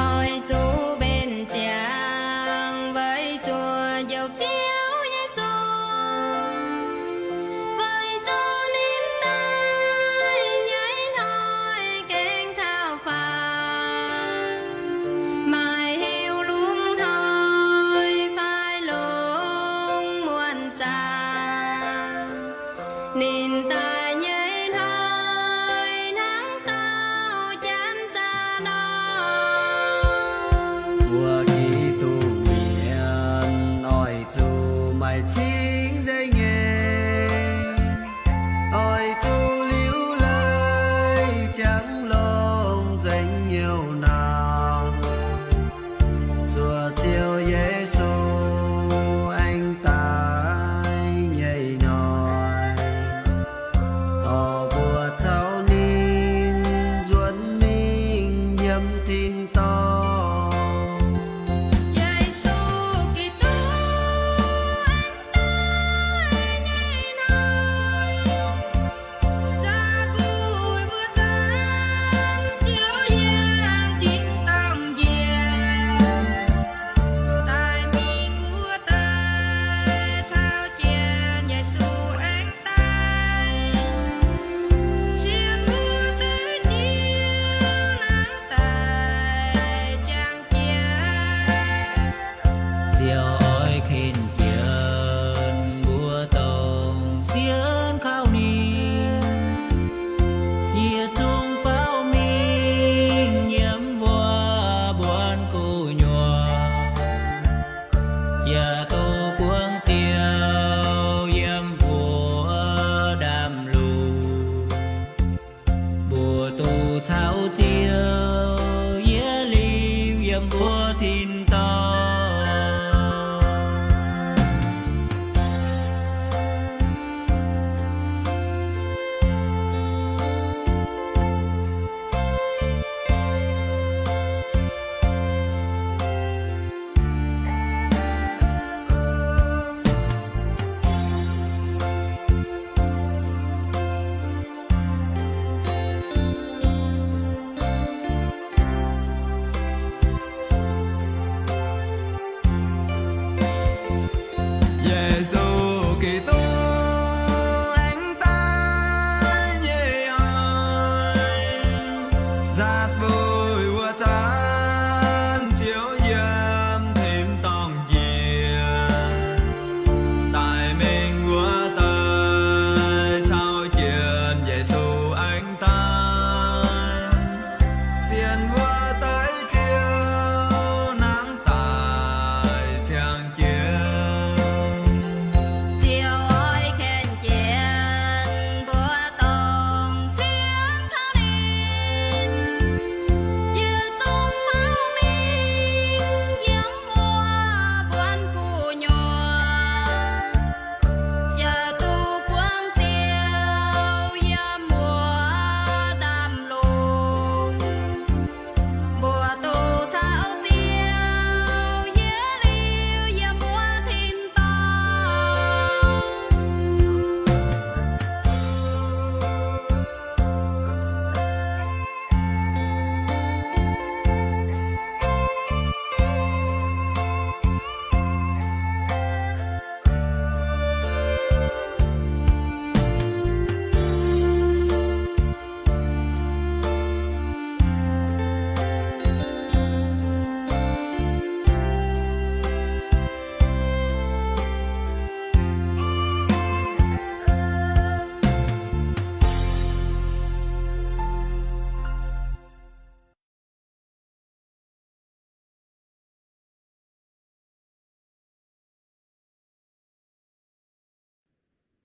Oix zuqc mbenc ziangx weic zuqc Njoux Ziouv Yesu. Weic zuqc ninh daaih nyei hnoi gengh taux faaux, maaih heuc lungh hnoi fai longx muonc zaah. Ninh daaih nyei hnoi hnangv dauh janx zaah nor. Mbuo Giduc mienh oix zuqc maaih cingv nzengc nyei, oix zuqc liuz leiz ziangx longx nzengc nyei naaic. Zuov Ziouv Yesu aengx daaih nyei hnoi, dorh mbuo caux ninh nzuonx mingh yiem tin-dorngh. Yesu Giduc aengx daaih nyei hnoi, nzaaux buic mbuo zanc Ziouv yiem tin-dorngh njiec, daaih mingh wuov daaih caux jienv Yesu aengx daaih, sienx mbuo deix Ziouv hnangv daaih jangx jiex. Ziouv oix ken jienv mbuo dongh sienx kaux ninh, yietc zungv faaux mingh yiem wuov mbuonx gu'nyuoz, jiex duqv buangv Ziouv yiem mbuo ndaamv-lungh. Mbuo duqv caux Ziouv yietc liuz yiem mbuo tin-dorngh.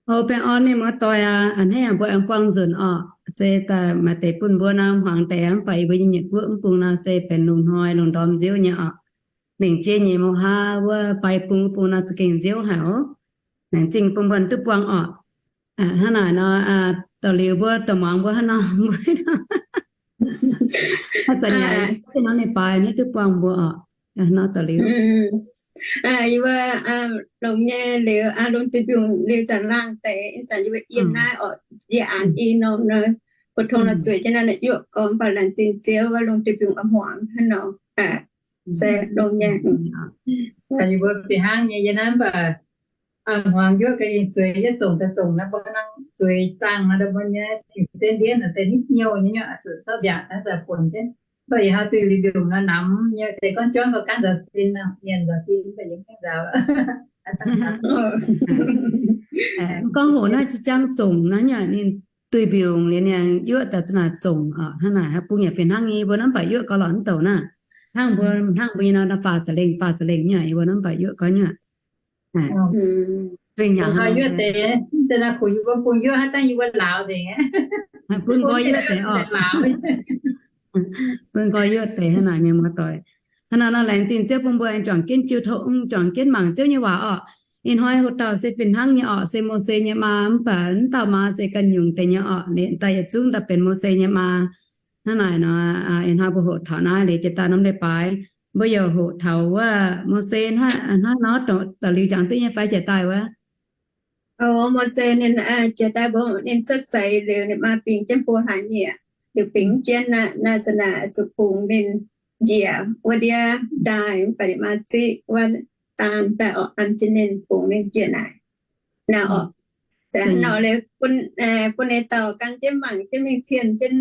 O, baengh orn mienh muoz-doic aac, a'hneiv mbuo aengx buangh nzunc orqc. Se daaih maaih deix bun mbuo nor hmuangx deix, mv baac yie mbuo nyei nyeic guoqv mv bung nor se benx lungh hnoi lungh ndorm nziouv nyei orqc. Lengc jeiv nyei mouz haa wuov fai bung bung nor za'gengh nziouv haic oc. Laengz zingh bun mbuo duqv buangh orqc. Hnangv naaic nor, da'liuz mbuo da'muangx mbuo hnangv nor, mbuo zanc yaac nor ninh baaix hneiv duqv buangh mbuo orqc. Nor da'liuz yie mbuo longx nyei liuz, lungh duih mbiungc liuz zanc laangh deix, zanc yie mbuo yiem naaiv orqc, yie aanx i norm nor, mbuo tongx la'zueiz jienv naaiv yuoqv gorngv mv baac laengz zingh Ziouv wuov lungh duih mbiungc a'hmuangx hnangv nor. Se longx nyei. Yie mbuo fih hnangv nyei yie naaiv mv baac a'hmuangx yuoqv ga'hingh zueiz yietv zongc daaih zongc naaiv mbuo hnangv zueiz zaangh naaiv mbuo nyei qingx dien ndiev naaic deix nitv nyouh nyei nyuoqc zuqc zorqv mbiaauc naaiv daaih funx jienv. Mv baac yie hnoi duih liuz mbiungc nor namx nyei deix gorngv juangv gauh gaanv nzaaux sin, mienh nzaaux sin mv baac yie mv gaengh nzaaux. Gorngv hoc naaiv ziex jangv zongc naaiv nyei ninh duih mbiungc liuz ninh yuoqv daaih za'naaic zongc orqc. Hnangv naaic bung yaac fih hnangv nyei, mbuo naaiv mv baac yuoqv gauh lorqc mv douc naaiv. Hnangv mbuo, hnangv mbuo nyei nor, faah sa'lengh, faah sa'lengh nyei, mbuo naaiv mv baac yuoqv gauh nyuoqc. Yuoqv deix, deix naaiv kungx yie mbuo bung yuoqv haaix dangh yie mbuo lauz nzengc. Bun nqoi yuoqv deix orqc. Bun nqoi yuoqv deix hnangv naaic mienh muoz-doic. Hnangv naaic nor laengz zingh Ziouv bun mbuo aengx juangc jienv jiu tong, juangc jienv mangc Ziouv nyei waac orqc. Ih hnoi hoc dauh se fih hnangv nyei orqc, se Mose nyei maa, mv baac mv dauh maa se ganh nyungc deix nyei orqc. Ninh daaih yietc zungv daaih benx Mose nyei maa. Hnangv naaic nor, ih hnoi mbuo hoqc taux naaiv liuz jiex daaih norm leiz-baaix, mbuo yaac hoqc taux wuov Mose hnangv nor, da'liuz jangx duqv nyei fai jiex daaih wuov. O, Mose ninh jiex daaih mbuo ninh cuotv seix liuz ninh maa bingx jienv buo hlaax nyieqc, liuz bingx jienv naaiv, naaiv zanc naaic zuqc bungx ninh njiec wuov ndiev ndaaih, mv baac ninh maa ziqv wuov daan daaih orqc, an jienv ninh bungx ninh njiec naaic. Naaiv orqc, nor liuz bun ninh dauh gan jienv mangc jienv mingh cien jienv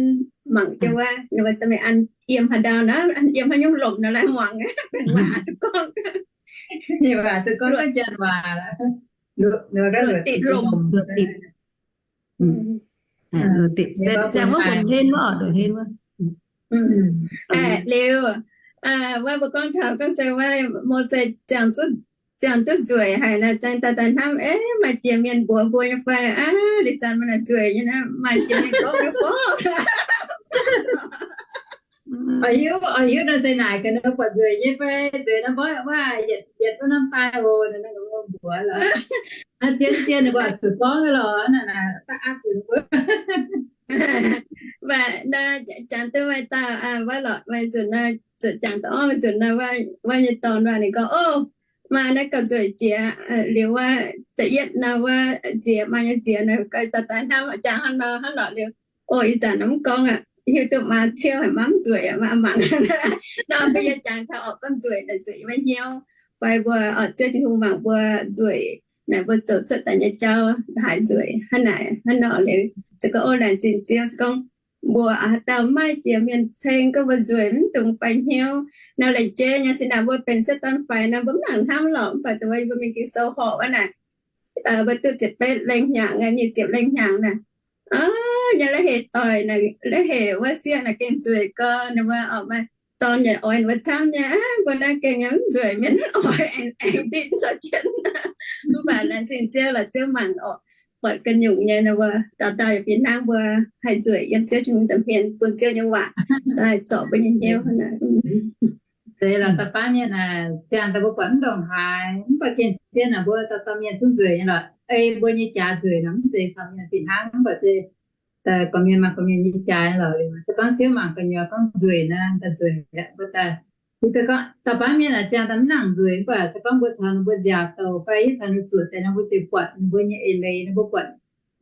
mangc jienv wuov, ninh mbuo da'mingh an yiem haaix ndau nor, an yiem haaix nyungc lomc nor lai muangx benx waac duqv gorngv. Waac duqv gorngv janx waac, luoqc dipc lomc. Luoqc dipc. Ziangh wuov bungx hlen wuov, bungx hlen wuov. Liuz, wuov mbuo gorngv taux gorngv se wuov Mose ziangh duqv nzueic haic nor, za'gengh daaih daaih hnamv, ei, maaih jiex mienh mbuox mbuo nyei fai? Aa, liuz zanc maaih naaic nzueic nyei naaiv, maaih jiex mienh gorngv nyei fai? Oix hiuv, oix hiuv nor se naaic ga'naaiv buatc nzueic nyei fai? Nzueic nor mbuo, wuov, yietc, yietc duqv norm daaih oc, naaiv mbuo mbuox lorqc. Zien zien ninh mbuo zuqc gorngv lorqc, naaiv naaic da'aapv zuqc mbuo. Mv baac jangx duqv maaih dauh, wuov lorqc, maaih nzunc nor, zuqc jangx duqv orv, maaih nzunc nor, wuov nyei dorn waac ninh gorngv, o, maaih naaiv gauh nzueic jiex. Liuz wuov da'yietv nor, wuov nziex, maaih nyei nziex nor, gauh daaih daaih hnamv jangx hnangv nor hnangv lorqc liuz, o, ih zanc mv gorngv aqv, hiuv duqv maa ciouv haic, maa mv nzueic aqv, maa mangc. Nor mbuo yie jangx taux orqc, gorngv nzueic naaic nzueic maiv hnyouv, fai mbuo orqc, Ziouv Tin-Hungh mangc mbuo nzueic naaic, mbuo zoux cuotv daaih nyei jauv haaix nzueic hnangv naaic hnangv nor liuz, se gorngv o, laengz zingh Ziouv, se gorngv mbuo haaix dauh maiv jiex mienh ceng gorngv mbuo nzueic mv dungx faix hnyouv. Nor laengz jeiv nyei sin naaic mbuo benx Saadaan faix nor, mbuo mv nangc hnamv lorqc. Mv baac dongh wuov yie mbuo mingh Ging-Sou horpc wuov naaic, mbuo duqv ziepc betv lengh hnyangx, nyic ziepc lengh hnyangx naaic, nyei la'heic doic naaic, la'heic wuov sieqv naaic gengh nzueic gorn, ninh mbuo oix maaih dorn yaac oix ninh mbuo camv nyei. Mbuo naaiv gengh mv nzueic, mienh oix aengx aengx nditv zoux jienv. Mv baac laengz zingh Ziouv lorqc, Ziouv mangc orqc, buatc ganh nyungc nyei nor, mbuo dauh dauh yaac fih hnangv mbuo haih nzueic yiem Ziouv Tin-Hungh nza'hmien bun Ziouv nyei waac daaih zorc mbuo nyei hnyouv. Zeiz lorqc, da'faanh mienh aah, ziangh daaih mbuo buatc mv ndongc haaix, mv baac gengh zien naaic mbuo dauh dauh mienh zungv nzueic nyei lorqc. Ei mbuo nyei jaax nzueic nor, mv zeiz taux mienh fih hnangv, mv baac se gorqv-mienh maaih gorqv-mienh nyei jaax lorqc. Liuz se gorngv Ziouv mangc gu'nyuoz gorngv nzueic nor, daaih nzueic aqv. Mbuo daaih, mbuo daaih gorngv da'faanh mienh aah, ziangh daaih mv nangc nzueic, mv baac se gorngv mbuo caux ninh mbuo nziaauc douc fai yie caux ninh zuoqc deix nor, mbuo ziouc buatc ninh mbuo nyei eix leiz nor, mbuo buatc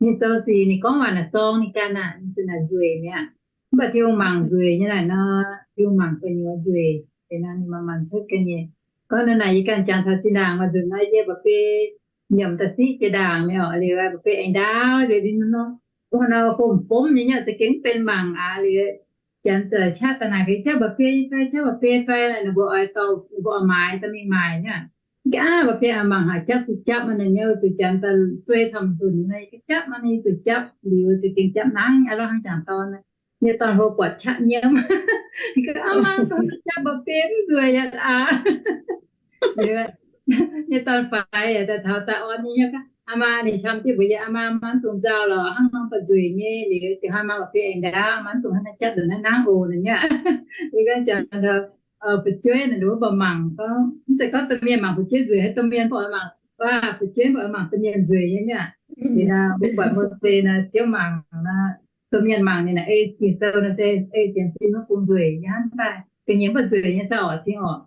ninh zoux sic, ninh gorngv waac naaic zorng ninh ganh naaic, ninh se naaic nzueic mi'aqv. Mv baac Tin-Hungh mangc nzueic nyei naaic nor, Tin-Hungh mangc gu'nyuoz nzueic, ninh maanc maanc cuotv ga'nyeic. Gorngv naaic yie ganh jangx taux zinh ndaangc maaih nzunc naaiv yie mba'biei nyiemc daaih siqv jiex ndaangc mi'aqv, liuz mba'biei aengx ndaauv liuz ninh nor, nor fomv fomv nyei nyei za'gengh mv benx mangc aqv. Liuz janx zaqc qaqv daaih naaic, gengh jauv mba'biei fai, jauv mba'biei fai, ninh mbuo oix dorh, ninh mbuo oix maaiz daaih mingh maaic nyei. Ga'naaiv mba'biei mangc haic, japv zuqc japv maah, ninh nyei zuqc janx daaih zuei camv nzunc naaic, ga'japv maah, ninh zuqc japv liuz za'gengh japv nangv aqv lorqc, hnangv jangx dorn nyei dorn-hlo buatc qaqv nyiemv. Ga'naaiv mangc dorn japv mba'biei mv nzueic yaac aqv. Nyei dorn-faix yaac daaih taux daaih orn nyei nyei gaax. aa maa ninh qam jienv mbuox yie, aa maa, maiv dungx nzauh lorqc, hnangv nor mv baac nzueic nyei, liuz deix hnoi maa baac fih aengx ndaauv, maiv dungx hnangv naaiv jatv nduqc naaiv nangv oc, ninh nyei. Yie gorngv jangx taux fu'jueiv naaic, ninh mbuo mbuox mangc gorngv, mv zeiz gorngv domh mienh mangc fu'jueiv nzueic, domh mienh mbuox oix mangc, fu'jueiv mbuox oix mangc domh mienh nzueic nyei mi'aqv. Liuz nor mbuo buatc Mose naaic, Ziouv mangc naaic, domh mienh mangc ninh naaic, ei Ging-Sou naaic se ei sienx fim wuov bung nzueic nyei hnangv, mv baac ga'nyiec mv baac nzueic nyei zaux oc, cingx oc.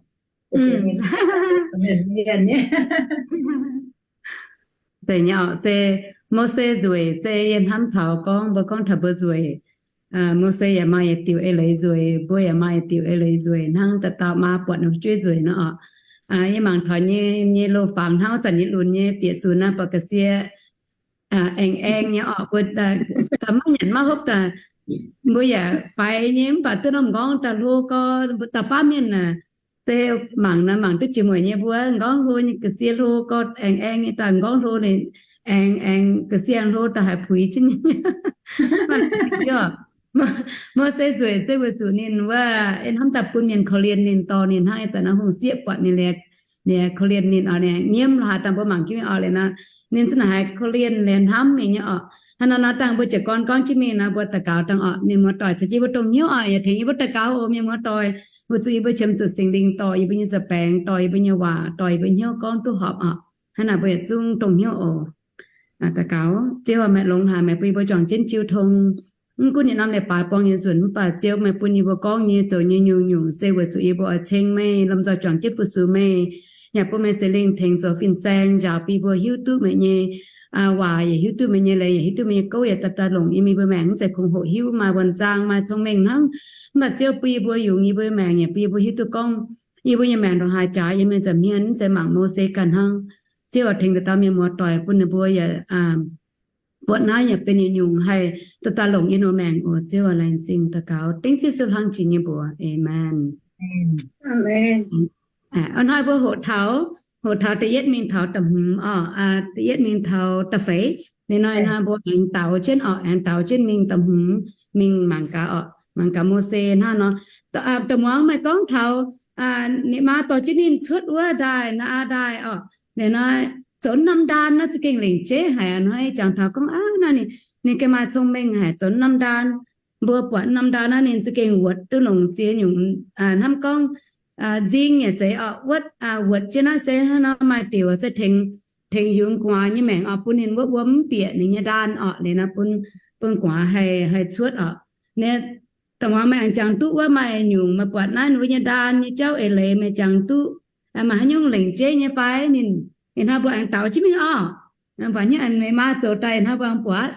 Mienh nyei. Zeiz nyei oc, se Mose nzueic se yie hnamv taux gorngv, mbuo gorngv taux mbuo nzueic, Mose yaac maaih yietc diuc eix leiz nzueic, mbuo yaac maaih yietc diuc eix leiz nzueic hnangv, dauh dauh maa buatc ninh fu'jueiv nzueic nor oc. Yie mangc taux nyei, nyei loz-fangx hnangv zanc nyei lunx nyei bieqc sunx naaiv buatc ga'sie aengx aengx nyei oc, mbuo maiv nyanc maiv hopv daaih, mbuo yaac faix nyei, mv baac duqv norm m'nqorngv daaih hlo gorx, mbuo dauh baav mienh naaic, se mangc naaic mangc duqv jiex mueic nyei, mbuo m'nqorngv hlo nyei, ga'sie hlo gorx, aengx aengx nyei daaih m'nqorngv hlo ninh, aengx aengx ga'sie hlo daaih haiz puix cingv. Mose nzueic se weic zuqc ninh wuov, hnamv daaih bun mienh korv-lienh ninh, dorh ninh hnangv ih zanc naaiv hungh sieqv buatc ninh liuz, ninh korv-lienh ninh oc, ninh nyiemv lorz haaix dangh mbuo mangc jienv mingh oc, liuz nor ninh za'naaic haih korv-lienh liuz hnamv mingh nyei oc. Hnangv nor nor dangh mbuo jiez gorn gorngv jienv mingh nor, mbuo daux gaux dangh oc, mienh muoz-doic caux jienv mbuo dongh hnyouv oc, yaac tengx yie mbuo daux gaux oc, mienh muoz-doic. Weic zuqc yie mbuo qiemx zuqc Singx Lingh dorh yie mbuo nyei nza'baengx, dorh yie mbuo nyei waac, dorh yie mbuo hnyouv gorngv duqv horpc oc. Hnangv naaic mbuo yietc zungv dongh hnyouv oc. Daux gaux. Ziouv aac, meih longx haic, meih bun yie mbuo juangc jienv jiu tong. Mv gunv yietc norm leiz-baaix buang nyei nzunc, mv baac Ziouv meih bun yie mbuo gorngv nyei, zoux nyei nyungc-nyungc se weic zuqc yie mbuo oix ceng meih, lomh nzoih juangc jienv fu-sux meih, yaac bun meih Singx Lingh tengx zoux fin-saeng njaaux bun yie mbuo hiuv duqv meih nyei waac, yaac hiuv duqv meih nyei leiz, yaac hiuv duqv meih nyei gouv, yaac daaih daaih longc yie mbuo maengc mv zeiz kungx hoqc hiuv, maaih wuonh zaang, maaih cong-mengh hnangv. Mv baac Ziouv bun yie mbuo yungz yie mbuo maengc, yaac bun yie mbuo hiuv duqv gorngv yie mbuo nyei maengc ndongc haaix jaax yiem meih nza'hmien, mv zeiz mangc Mose ganh hnangv. Ziouv oix tengx deix dauh mienh muoz-doic bun ninh mbuo yaac buatc naaiv yaac benx yietc nyungc haih daaih daaih longc yie mbuo maengc oc. Ziouv aac, laengz zingh daux gaux dengv Ziouv Yesu hlang jiex nyei mbuox. Aamen. Hnoi mbuo hoqc taux, hoqc taux da'yietv mingh taux da'hmz oc, da'yietv mingh taux da'feix. Ninh hnoi hnoi mbuo aengx daux jienv oc, aengx daux jienv mingh da'hmz, mingh mangc gaax oc, mangc gaax Mose hnangv nor. Da'muangx meih gorngv taux ninh maa dorh jienv ninh cuotv wuov ndaaih, naaiv ndaaih oc, ninh hnoi zoux norm ndaan naaiv za'gengh lengc jeiv haic a'hnoi. Jangx taux gorngv aav naaiv ninh, ninh gengh maaih cong-mengh haic, zoux norm ndaan. Mbuo buatc norm ndaan naaiv ninh za'gengh wuotc duqv longc ziex nyungc, hnamv gorngv nzing yaac zeiz oc, wuotv, wuotc jienv naaiv se hnangv nor maaih diuc se tengx, tengx yungz gu'nguaaz nyei maengc oc, bun ninh wuov wuom mv bieqc ninh nyei ndaan oc, liuz nor bun, bun gu'nguaaz haih, haih cuotv oc. Ninh da'muangx meih aengx jangx duqv wuov maaih nyungc meih buatc naaiv ninh mbuo nyei ndaan nyei jauv eix leiz meih jangx duqv maaih haaix nyungc lengc jeiv nyei fai? Ninh, ninh hnoi mbuo aengx daux jienv mingh oc. Mv baac hnyouv aengx meih maa zoux daaih hnoi mbuo aengx buatc.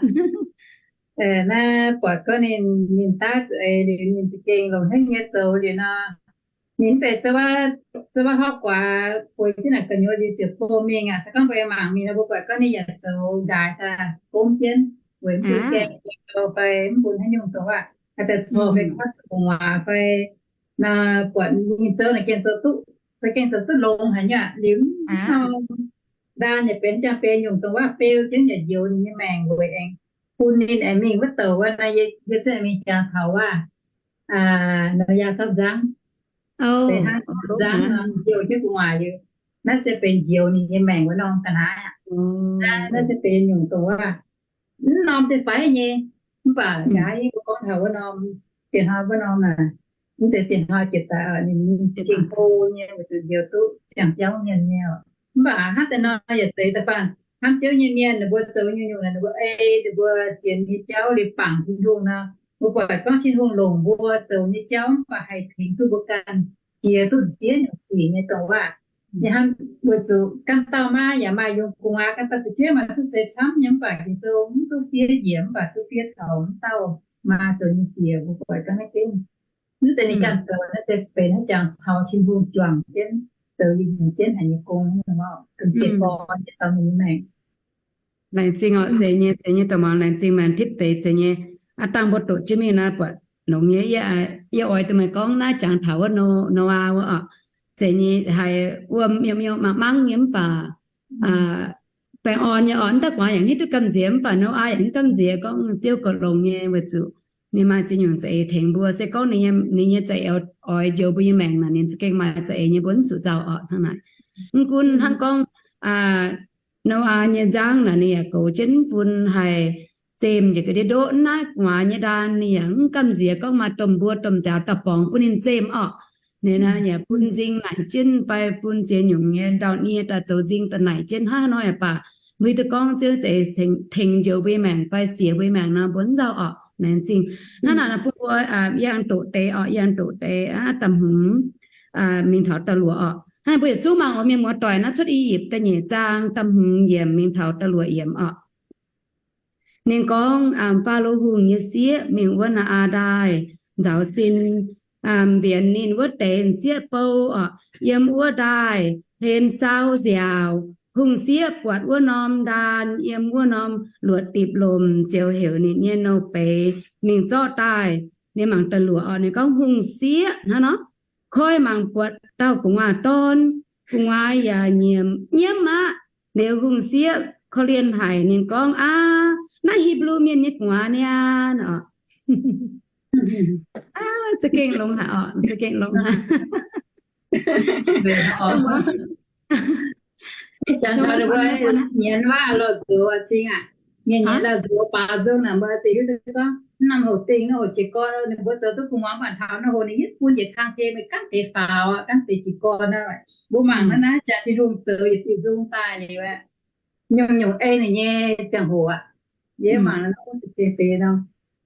Naaiv buatc gorngv ninh, ninh daav zuqc eix liuz ninh za'gengh longc hnyouv nyei zoux liuz nor, ninh mv zeiz, zuov waav horv guaax bueix jienv naaic gu'nyuoz liuz ziouc bom mingh aqv. Se gorngv mbuo mangc mingh nor mbuo buatc gorngv ninh yaac zoux ndaaix daaih gomv jienv, weic mv bun gaeng fai mv bun haaix nyungc dongh waac haih daaih corc fai kotv zuqc gu'nguaaz fai nor, buatc ninh zoux naaic gengh zoux duqv, za'gengh zoux duqv longx haic nyei aqv. Liuz mv norm ndaan yaac benx jangx benx nyungc dongh waac beu jienv yaac njoux ninh nyei maengc weic aengx bun ninh aengx mingh wuov douc wuov. Naaiv yie zungv mingh jangx taux waac Noyaa gapv nzangv, benx hnangv nzangv nor, njoux jienv gu'nguaaz liuz, naaiv se benx njoux ninh nyei maengc wuov norm ga'naaiv aqv. Naaiv se benx nyungc dongh waac mv norm se faix nyei. Mv baac nqa'haav yie mbuo gorngv taux wuov norm, dieh hnoi wuov norm naaic, mv zeiz dieh hnoi jiex daaih, ninh gengh go nyei weic zuqc njoux duqv ziangh jauv mienh nyei oc. Mv baac hnangv deix nor yaac zeiz da'faanh hnamv Ziouv nyei mienh, ninh mbuo zoux nyungc-nyungc naaic ninh mbuo ei ninh mbuo sienx nyei jauv liuz bangc Tin-Hungh nor, mbuo buatc gorngv Tin-Hungh longc mbuo zoux nyei jauv mv baac haih tengx duqv mbuo ganh jiex duqv ziex nyungc sic nyei dongh waac. Yie hnamv weic zuqc ganh dauh maa yaac maaih yungz gu'nguaaz, ganh dauh fu'jueiv maaih cuotv seix camv nyei, mv baac Ging-Sou mv duqv fiev njiec, mv baac duqv fiev taux mv dauh maa zoux nyei sic. Mbuo buatc ga'naaiv gengh mv zeiz ninh ganh zoux, naaiv se benx haaix jangx caux Tin-Hungh juangc jienv zoux yietc nyungc jienv haic nyei gong, domh ziec gorn nyei dauh mienh nyei maengc. Laengz zingh oc, zeiz nyei, zeiz nyei, dongh muangx laengz zingh maengx tipv deix, zeiz nyei. Aav dangh mbuo doqc jienv mingh naaiv buatc longx nyei. Yie, yie oix duqv meih gorngv naaiv jangx taux wuov Noo, Noaa wuov oc. Zeiz nyei, haiz wuom miuc-miuc mangc mangv nyei mv baac baengh orn nyei oc, mv daaih guaax yaac hiuv duqv gamh nziex, mv baac Noaa yaac mv gamh nziex gorngv Ziouv goux longx nyei weic zuqc ninh maaih ziex nyungc za'eix tengx mbuo. Se gorngv ninh nyei, ninh nyei za'eix oix njoux mbuo nyei maengc naaic, ninh za'gengh maaih za'eix nyei, mbuo mv zuqc nzauh oc hnangv naaic. Mv gunv hnangv gorngv Noyaa nyei nzangv naaic ninh yaac goux jienv bun haih zemh njiec ga'ndiev ndoqv naaiv gu'nguaaz nyei ndaan. Ninh yaac mv gamh nziex gorngv maaih domh mbuo domh nziaaux daaih borngz bun ninh zemh orqc. Ninh naaic yaac bun nzing naaic jienv fai bun ziex nyungc nyei ndau-nie daaih zoux nzing daaih naaic jienv hnangv nor yaac baac, mbuo duqv gorngv Ziouv zeix tengx njoux mbuo maengc fai siec mbuo maengc nor mbuo mv nzauh orqc. Naaic zingh hnangv naaic bun mbuo yangh doqc deix orqc, yangh doqc deix da'hmz mingh taux da'luoqc orqc. Hnangv mbuo yietc zungv mangc oc, mienh muoz-doic, naaiv Cuotv I^yipv da'nyeic zaang da'hmz yiemc mingh taux da'luoqc yiemc orqc. Ninh gorngv, Faalo Hungh nyei sieqv mingh wuov Naa^aa Ndaaih nzaaux sin, mbienx ninh wuov deix m'sieqv bou orqc. Yiem wuov ndaaih hlen saau nziaauc. Hungh sieqv buatc wuov norm ndaan yiem wuov norm luoqc dipc lomc, ziouc heuc ninh nyei nouh beiz mingh zorqv daaih. Ninh mangc da'luoqc orqc, ninh gorngv, Hungh sieqv hnangv nor, koi mangc buatc dauh gu'nguaaz dorn. Gu'nguaaz yaac nyiemc nyiemv aqv. Liuz hungh sieqv korv-lienh haic, ninh gorngv, Aa, naaiv Hipv^lu Mienh nyei gu'nguaaz niaa. Za'gengh longx haic orqc, za'gengh longx haic. Nyienz waac loz-nzox cing aac, mienh nyienz waac loz-nzox baaux nzung naaic, mbuo ziouc hiuv duqv gorngv norm hoc dingh, norm hoc jiez gorn, ninh mbuo zoux duqv gu'nguaaz mv baac taux norm hoc ninh hiuv bun yietc kang tei meih gaanv deix faaux aqv, gaanv deix jiez gorn aqv. Mbuo mangc naaiv naaiv jaax Tin-Hungh zoux yietc diuh nzung daaih liuz aqv, nyungc-nyungc ei ninh nyei ziangh hoc aqv. Yie mangc naaiv deix nor,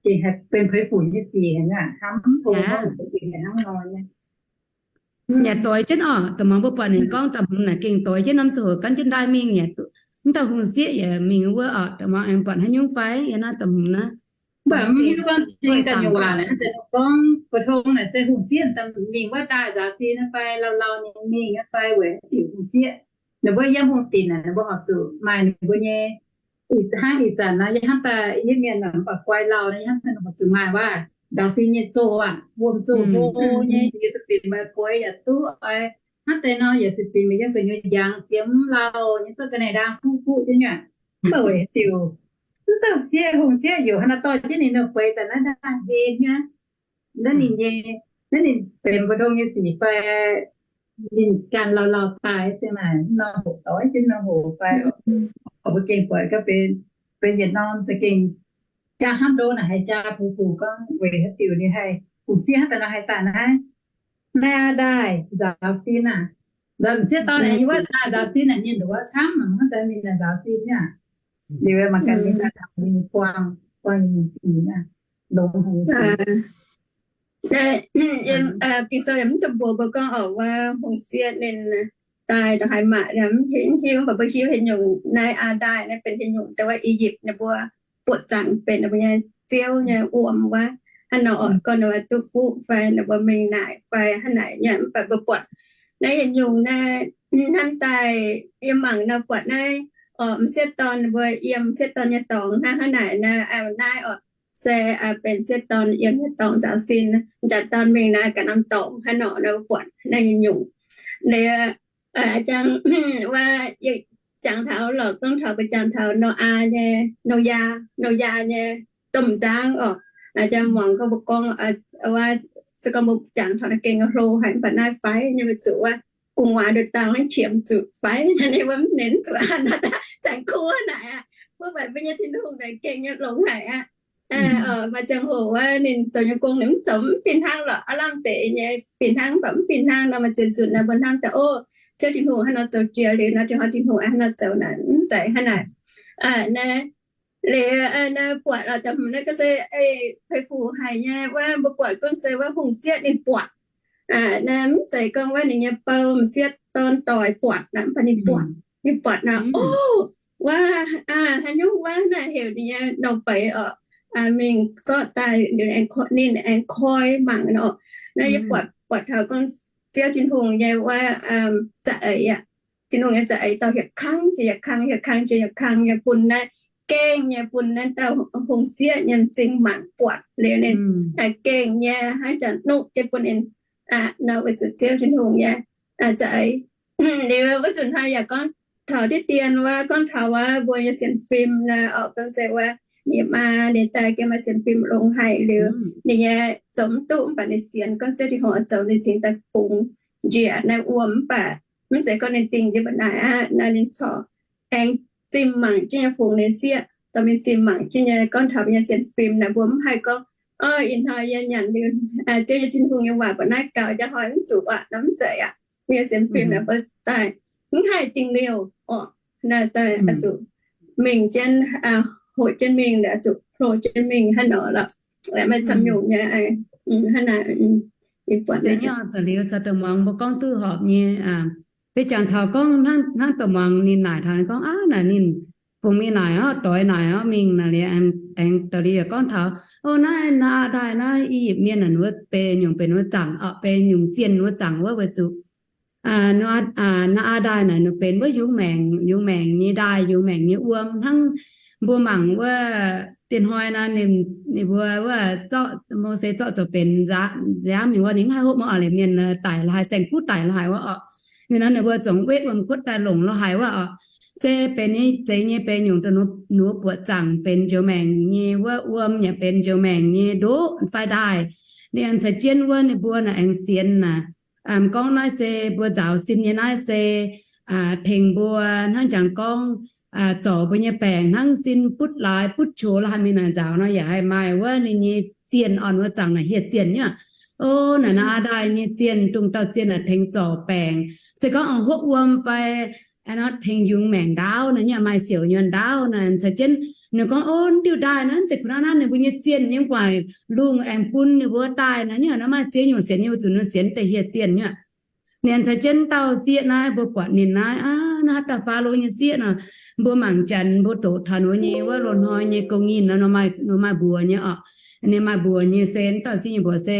gengh haih benx puix func nyei sic hnangv aqv, hnamv tong gorngv hnangv nor nyei. Yaac doix jienv orqc, da'muangx mbuo buatc ninh gorngv da'hmz naaic gengh doix jienv norm ziangh hoc gan jienv ndaaih mingh. Yaac mv dauh hungh sieqv yaac mingh wuov orqc, da'muangx aengx buatc haaix nyungc fai yie naaiv da'hmz naaiv. Mv baac mv hiuv gorngv cing daaih nyungc waac naaic, gorngv 普通 naaic se hungh sieqv mingh wuov daaih nzaaux sin naaiv fai lauh lauh nyei mingh naaiv fai weic haaix diuc hungh sieqv. Ninh mbuo yiem hungh dinc naaic, ninh mbuo horpc zuqc maaih ninh mbuo nyei hnangv ih zanc nor, yie hnamv daaih yie mienh mv baac guai lauh nor, yie hnamv daaih horpc zuqc maaih waac nzaaux sin nyei zoh aqv, wuom zoh hlo nyei, yie duqv binc maaih bueix yaac duqv oix hnangv deix nor, yaac se binc meih yiem gu'nyuoz njang ziex mv lauh nyei, zorqv ga'naaiv ndaang kuv kuv jienv nyei. Mv baac weic diuc mv dauh sieqv, hungh sieqv yaac haaix nor dorh jienv ninh nouh beiz daaih naaiv ndaangc hlen nyei. Naaiv ninh nyei, naaiv ninh benx 普通 nyei sic fai ninh ganh lauh lauh daaih se maaih norm hoc doix jienv norm hoc fai, mbuo gengh buatc gaax benx, benx yietc norm za'gengh jaa hnamv ndo naaic haiz jaa puix func gorngv weic haaix diuc ninh haih hungh sieqv hnangv daaih nor haih daaih naaiv, naaiv aqv daaih nzaaux sin aqv. M'sieqv dorn aengx yiem wuov daaih nzaaux sin naaic, mienh nduov camv hnangv daaih mingh naaic nzaaux sin aqv. Liuz mangc gaax ninh daaih taux ninh buangh, buangh ninh sic aqv, longx haic. Ging-Sou yaac mv dungx mbuox mbuo gorngv orqc, wuov hungh sieqv ninh daaih ndongc haaix mangc, mv hiuv, mv hiuv, mv baac mbuo hiuv haaix nyungc naaiv aa daaih naaiv benx haaix nyungc, dongh wuov I^yipv ninh mbuo buoqc zaangc benx ninh mbuo nyei ziouv nyei wuom wuov. Hnangv nor orqc, gorngv ninh mbuo duqv fuqv fai ninh mbuo mingh naaic fai hnangv naaic nyei, mv baac mbuo buatc naaiv yietc nyungc naaiv hnamv daaih yiem mangc nor buatc naaiv orqc, m'sieqv dorn ninh mbuo yiem m'sieqv dorn nyei dorngx hnangv, hnangv naaic naaiv, naaiv orqc, se benx m'sieqv dorn yiem nyei dorngx nzaaux sin, m'jangc dorn mingh naaiv gaax norm dorngx hnangv nor, naaiv mbuo buatc naaiv yietc nyungc. Liuz jangx, wuov, jangx taux lorqc, gorngv taux mbuo jangx taux Noyaa nyei, Noyaa, Noyaa nyei domh nzangv orqc. Jangx muangx gorngv mbuo gorngv, wuov, se gorngv mbuo jangx taux naaiv gengh hlo haic, mv baac naaiv faix nyei, mbuo zuqc wuov gu'nguaaz nduqc dauh maiv qiemx zuqc faix nyei, wuov mv nenc zuqc an naaic, saeng-kuv naaic aqv. Mv baac mbuo nyei Tin-Hungh naaic gengh nyei longx haic aqv. Maaih ziangh hoc wuov ninh zoux nyei gong ninh mv zoux mv fih hnangv lorqc, aav lamh deix nyei fih hnangv, mv baac mv fih hnangv nor, maaih ziex nzunc naaiv mbuo hnamv daaih, o, Ziouv Tin-Hungh hnangv nor zoux jiex liuz nor, Tin-Hungh, Tin-Hungh hnangv nor zoux naaic, mv zeiz hnangv naaic. Naaiv liuz naaiv buatc lorqc, da'hmz naaiv ga'sie, puix func haic nyei wuov, mbuo buatc gorngv se wuov hungh sieqv ninh buatc. Naaiv mv zeiz gorngv wuov ninh nyei bou m'sieqv dorn doic buatc naaic, mv baac ninh buatc, ninh buatc naaic, o, wuov, haaix nyungc wuov naaic heuc ninh nyei nouh beiz orqc, mingh zorqv daaih, ninh aengx koi mangc nor. Naaiv yie buatc, buatc taux gorngv Ziouv Tin-Hungh nyei wuov za'eix aqv. Tin-Hungh nyei za'eix dorh hieh kangv jiex hieh kangv, hieh kangv jiex hieh kangv nyei bun naaiv gengh nyei bun naaiv dauh hungh sieqv nyei m'zing mangc buatc liuz ninh gengh nyei hnangv janx nuqv jienv bun ninh nor, weic zuqc Ziouv Tin-Hungh nyei za'eix. Liuz wuov nzunc hnoi yaac gorngv taux diqv dien wuov, gorngv taux wuov mbuo nyei sienx fim nor, orqc, gorngv se wuov ninh maa ninh daaih gengh maaih sienx fim longx haic liuz, ninh nyei zoux mv duqv, mv baac ninh sienx gorngv Ziouv Tin-Hungh oix zoux ninh cingx daaih bungx njiec naaiv wuom, mv baac mv zeiz gorngv ninh dingh njiec mba'naaic aqv. Naaiv ninh corc aengx zimh mangc jienv nyei fungx ninh sieqv, dorh mingh zimh mangc jienv nyei gorngv taux mbuo nyei sienx fim naaic, mbuo mv haih gorngv, Ih hnoi yie nyanc liuz Ziouv nyei Tin-Hungh nyei waac mbuoqc naaiv gaux, njang hnoi mv zuqc aqv, nor mv zeiz aqv. Mbuo nyei sienx fim naaic mbuo daaih mv haih dingh liouh orqc. Naaic daaih oix zuqc mingh jienv, hoqc jienv mingh, oix zuqc hlo jienv mingh hnangv nor lorqc. Maaih camv nyungc nyei hnangv naaic. Liuz caux douc muangx mbuo gorngv duqv horpc nyei. Beiv jangx taux gorngv hnangv douc muangx ninh naaic taux ninh gorngv, Aav, naaic ninh fungx mingh naaic orqc, doix naaic orqc, mingh naaic liuz aengx douc liuz yaac gorngv taux, O, naaiv, naaiv aa daaih naaiv I^yipv Mienh naaic wuov benx nyungc benx wuov zaangc orqc, benx nyungc zienh wuov zaangc wuov weic zuqc naaiv aa daaih naaic ninh benx wuov yungz maengc, yungz maengc nyei ndaaih, yungz maengc nyei wuom hnangv. Mbuo mangc wuov diex hnoi nor, ninh mbuo wuov zorqv, Mose zorqv zoux benx nziaamv mingh wuov, ninh mv haih hopv mv oc, liuz mienh daic lorz haic, saeng-kuv daic lorz haic wuov orqc. Ninh nor ninh mbuo zungv wetv wuom-kuotv daaih longc lorz haic wuov orqc. Se benx nyei, zeiz nyei benx nyungc dongh ninh mbuo buoqc zaangc benx njoux maengc nyei wuov wuom yaac benx njoux maengc nyei ndoqv fai ndaaih. Ninh aengx caux jienv wuov ninh mbuo naaic aengx sienx naaic, gorngv naaiv se mbuo nzaaux sin nyei, naaiv se tengx mbuo hnangv jangx gorngv zorc mbuo nyei baengc hnangv sin butv laaix butv qongx lorz haaix mingh naaic nzaaux nor yaac haih maaih wuov ninh nyei zienh orqc, wuov zaangc naaic hieh zienh nyei. O, naaic naaiv aa daaih nyei zienh, dongh dauh zienh naaic tengx zorc baengc. Se gorngv aengx hopv wuom fai nor tengx yungz maengc ndaauv naaic nyei, maaih siouc nyuonh ndaauv naaic caux jienv. Ninh gorngv, O, diuh ndaaih naaiv zeiz kuh naaiv naaiv ninh mbuo nyei zienh nyei, guangc lungh aengx bun ninh mbuo daaih naaic nyei, nor maaih ziex nyungc sienx nyei, weic zuqc ninh sienx deix hieh zienh nyei. Ninh caux jienv dauh sieqv naaiv, mbuo buatc ninh naaiv, aa, naaiv haaix dauh Faalo nyei sieqv nor. Mbuo mangc janx mbuo doqc taux ninh mbuo nyei wuov loz-hnoi nyei gong-nyinh nor, ninh maaih mbuox nyei orqc. Ninh maaih mbuox nyei se, dauh sieqv nyei mbuox se,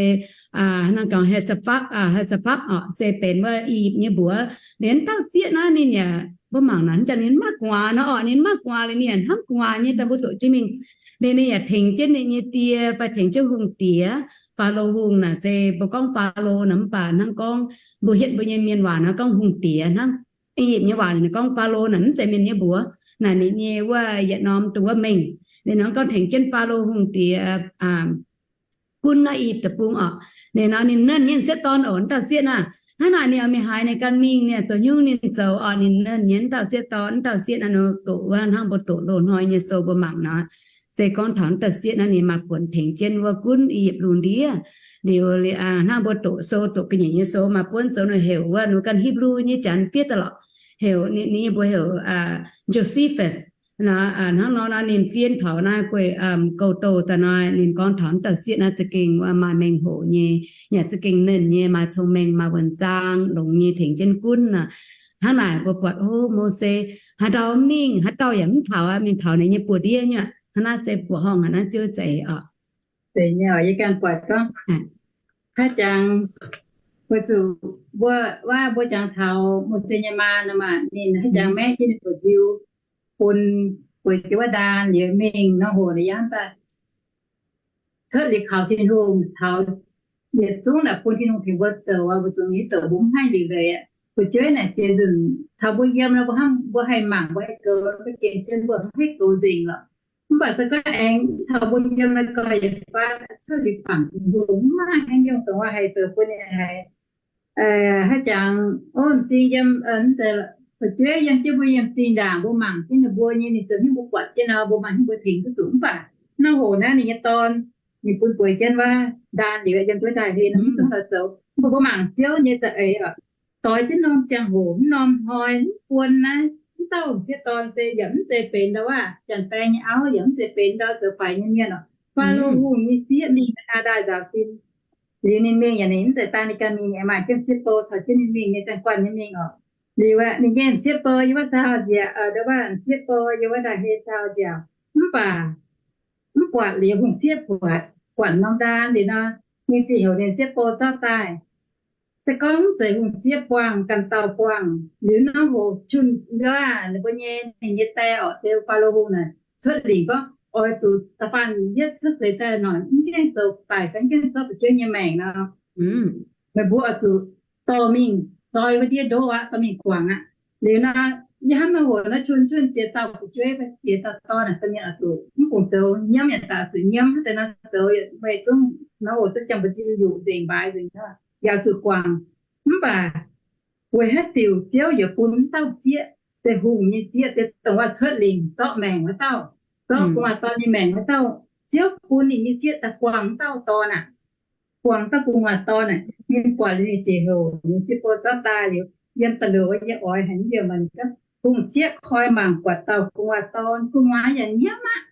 hnangv gorngv Hesapakv, Hesapakv orqc, se benx wuov I^yipv nyei mbuox. Liuz dauh sieqv naaiv ninh yaac, mbuo mangc naaic, hnangv jangx ninh maiv gu'nguaaz nor orqc, ninh maiv gu'nguaaz liuz ninh yaac hnamv gu'nguaaz nyei daaih mbuo doqc jienv mingh. Liuz ninh yaac tengx jienv ninh nyei die fai tengx jienv hungh diex, Faalo hungh naaic se mbuo gorngv Faalo naaic mv baac hnangv gorngv mbuo hietv mbuo nyei mienh waac naaic gorngv hungh diex hnangv. I^yipv nyei waac ninh gorngv Faalo naaic mv zeiz mienh nyei mbuox. Naaic ninh nyei wuov yietc norm dongh wuov mengh. Ninh nor gorngv tengx jienv Faalo hungh diex gunv naaiv I^yipv Deic-Bung orqc. Ninh nor ninh nernh nyei sieqv dorn oc, wuov dauh sieqv naaic. Hnangv naaic ninh oix mingh haaix ninh ganh mingh, ninh zoux nyungc ninh zoux orqc. Ninh nernh nyei wuov dauh sieqv dorn, wuov dauh sieqv naaic nor doqc wuov hnangv mbuo doqc loz-hnoi nyei sou mbuo mangc nor, se gorngv taux wuov dauh sieqv naaiv ninh maaih buonc tengx jienv wuov gunv I^yipv lungh ndiev. Liuz hnangv mbuo doqc sou, doqc ga'nyiec nyei sou maaih buonv zoux ninh heuc wuov, ninh ganh Hipv^lu nyei janx fiev daaih lorqc, heuc ninh, ninh mbuo heuc Josephus. Hnangv nor nor ninh fiev taux naaiv guei gouv-douh daaih nor, ninh gorngv taux wuov dauh sieqv naaiv za'gengh maaih mengh hoc nyei, yaac za'gengh nernh nyei, maaih cong-mengh, maaih wuonh zaang, longx nyei, tengx jienv gunv nor. Hnangv naaic mbuo buatc, o, Mose haaix ndau mingh, haaix dauh yaac mv taux, mingh taux ninh nyei buoz-ndiev nyei. Hnangv naaiv se buoqc horngh hnangv naaiv Ziouv za'eix orqc. Yie ganh buatc gorngv haaix jangx, weic zuqc mbuo, waac mbuo jangx taux Mose nyei maa nor maah, ninh haaix jangx maeqv jienv ninh buoz-nziu bun, bueix jienv wuov ndaan liuz mingh nor hoc ninh yaac daaih cuotv liuz kaux Tin-Hungh caux yietc zungv naaic bun Tin-Hungh tengx mbuo zoux, mbuo zuqc mingh doqc mbuo mv haih liuc leiz. Fu'jueiv naaic ziex nzunc caux mbuo yiem nor mbuo hnamv mbuo haih mangc mbuo haih goux, mbuo gengh zien mbuo haih goux nzengc lorqc. Mv baac se gorngv aengx caux mbuo yiem nor gau yietc faanv cuotv liuz bangc Tin-Hungh mv maaih haaix nyungc dongh wuov haih zoux bun ninh haiz haaix jangx, o, m'zing yiem, fu'jueiv yiem jienv mbuo yiem m'zing ndaangc mbuo mangc jienv ninh mbuo nyei, ninh zoux haaix nyungc mbuo buatc jienv nor mbuo maaih haaix nyungc mbuo tengx duqv zuqc. Mv baac naaiv hoc naaiv ninh nyei dorn, ninh bun bueix jienv wuov ndaan liuz yiem duqv ndaaih hlen nor mv zungv lorz zoux. Mv baac mbuo mangc Ziouv nyei za'eix oc, doix jienv norm ziangh hoc, mv norm hnoi, mv buon naaiv, mv dauh m'sieqv dorn se yaac mv zeiz benx ndau wuov janx-baeng nyei auv, yaac mv zeiz benx ndau zoux faix nyei mienh oc. Faalo Hungh nyei sieqv mingh aa daaih nzaaux sin. Liuz ninh mingh yaac ninh mv zeiz daaih ninh ganh mingh, ninh maaih jienv sieqv bou caux jienv ninh mingh, ninh ziangh guanh nyei mingh oc. Liuz aeqv, ninh gengh m'sieqv bou yiem wuov saau nziaauc, ndau wuov m'sieqv bou yiem wuov ndaaih hlen saau nziaauc. Mv baac mv buatc liuz hungh sieqv buatc, buatc norm ndaan liuz nor, ninh ziouc heuc ninh sieqv bou zorqv daaih. Se gorngv mv zeiz hungh sieqv buangh, ganh dauh buangh, liuz norm hoc Jun, ndau wuov ninh mbuo nyei, ninh nyei die orqc, se Faalo Hungh naaic cuotv lingc gorngv oix zuqc da'faanh yietv cuotv seix daaih noic mv gaengh zoux daic fai mv gaengh zorqv fu'jueiv nyei maengc nor, meih mbuo oix zuqc dorh mingh zoi wuov ndiev ndoqv aqv, dorh mingh guangc aqv. Liuz nor, yie hnamv nor hoc naaiv Jun, Jun ziex dauh fu'jueiv fai ziex dauh dorn naaic, da'mienh oix zuqc mv fungc zoux nyiemv yaac daaih oix zuqc nyiemv, hnangv deix nor zoux meih zungv nor hoc duqv jangx mbu'ziex yuqc nzengc, mbaix nzengc, yaac zuqc guangc. Mv baac weic haaix diuc Ziouv yaac bun mv dauh sieqv se hungh nyei sieqv, se dongh wuov cuotv lingc zorqv maengc wuov dauh, zorqv gu'nguaaz dorn nyei maengc wuov dauh. Ziouv bun ninh nyei sieqv daaih guangc dauh dorn aqv. Guangc dauh gu'nguaaz dorn aqv. Ninh buatc liuz ninh ziouc heuc ninh sieqv bou zorqv daaih liuz, yiem da'luoqc wuov nyei oix haic nyei mienh, hungh sieqv koi mangc buatc dauh gu'nguaaz dorn, gu'nguaaz yaac nyiemv aqv.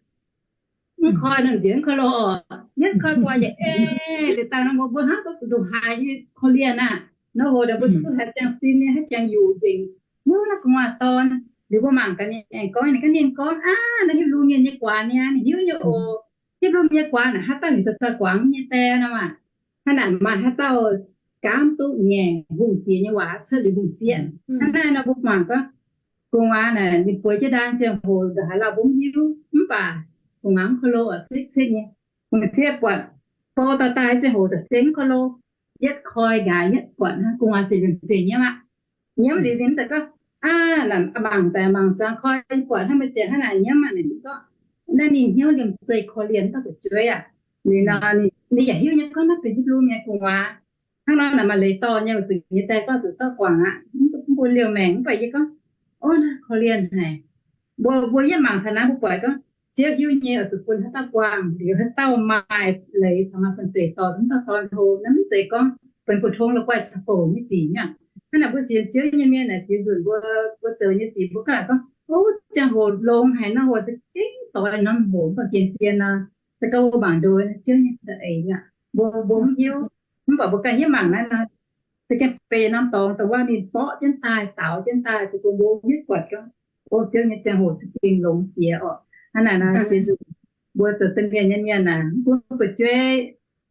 Mv koi nor nziex mv koi lo oc. Yietv koi gu'nguaaz yaac ei deix daaih nor, mbuo mbuo hnangv gorngv nduqc haaix nyei korv-lienh aqv. Nor hoc mbuo duqv haiz ziangh sin nyei, haiz ziangh yuqc nzengc. Wuov naaiv gu'nguaaz dorn liuz mbuo mangc gaax ninh aengx gorngv, ninh gorngv, ninh gorngv aqv, naaiv Hipv^lu Mienh nyei guaax niaa, ninh hiuv nyei oc. Hipv^lu Mienh nyei guaax naaic haaix dauh heuc daaih guangc nyei die nor maah. Hnangv naaic maaih haaix dauh gaamv duqv ngaengc hungh diex nyei waac cuotv liuz hungh sieqv? Hnangv naaiv nor mbuo mangc gorngv gu'nguaaz naaic ninh bueix jienv ndaang ziangh hoc ndongc haaix lauh mbuo mv hiuv, mv baac gu'nguaaz mv koi lo oc, cikv-cikv nyei. Hungh sieqv buatc bou dorh daaih ziangh hoc da'seng mv koi lo, yietv koi nqaaix yietv buatc hnangv, gu'nguaaz ziouc liemh zeih nyiemv aqv. Nyiemv liuz ninh mv zeiz gorngv, aav, mangc daaih mangc zangx koi buatc hnangv, meih ziouc hnangv naaic nyiemv aqv. Ninh gorngv naaiv ninh hnyouv liemh zeih korv-lienh dauh fu'jueiv aqv. Ninh, ninh yaac hiuv nyei gorngv naaiv benx Hipv^lu Mienh gu'nguaaz. Hnangv nor naaic maaih leiz dorh nyei, weic zuqc nyei die gorngv zuqc zorqv guangc aqv, mv bun liouh maengc. Mv baac yie gorngv, ov, naaiv korv-lienh haic. Mbuo, mbuo yietv mangc taux naaiv mbuo buatc gorngv Ziouv hiuv nyei oix zuqc bun haaix dauh guangc liuz haaix dauh maaih leiz caux maaih bun zeic dorh mv dauh dorn hlo. Naaiv mv zeiz gorngv benx mbu'ndongx la'guaih caux bouc nyei sic mi'aqv. Hnangv naaic mbuo sienx Ziouv nyei mienh naaic, ziex nzunc mbuo, mbuo zoux nyei sic mbuo ganh gorngv, ov, ziangh hoc longx haic nor, hoc za'gengh doix norm hoc mv baac gengh zien nor, se gorngv mbuo mangc ndoh Ziouv nyei za'eix mi'aqv. Mbuo, mbuo mv hiuv. Mv baac mbuo ganh hiuv mangc naaiv nor, za'gengh benx norm dorngx dongh wuov ninh borqv jienv daaih, daaux jienv daaih, dongh mbuo hiuv buatc gorngv, ov, Ziouv nyei ziangh hoc za'gengh longx jiex oc. Hnangv naaic nor, ziex nzunc mbuo zoux domh mienh nyei mienh naaic, mbuo fu'jueiv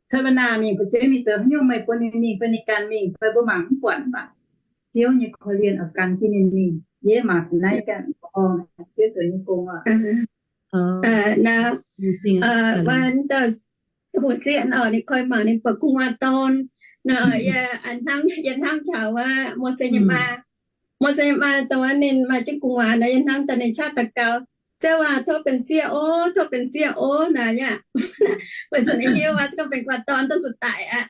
cuotv maiv naaic mingh, fu'jueiv mingh zoux haaix nyungc meih bun ninh mingh fai ninh ganh mingh fai mbuo mangc mv buatc, mv baac Ziouv nyei korv-lienh oix gan jienv ninh mingh. Yie mangc naaiv ganh, Ziouv zoux nyei gong oc. Hungh sieqv oc, ninh koi mangc ninh buatc gu'nguaaz dorn. Nor, yie hnamv, yie hnamv taux wuov Mose nyei maa. Mose nyei maa dongh wuov ninh maaih jienv gu'nguaaz nor, yie hnamv daaih ninh qaqv daux gaux, Ziouv aac, tov benx sieqv ov, tov benx sieqv ov naaic aqv. Weic zuqc ninh hiuv aqv, se gorngv benx gu'nguaaz dorn dongh zuqc daic aqv.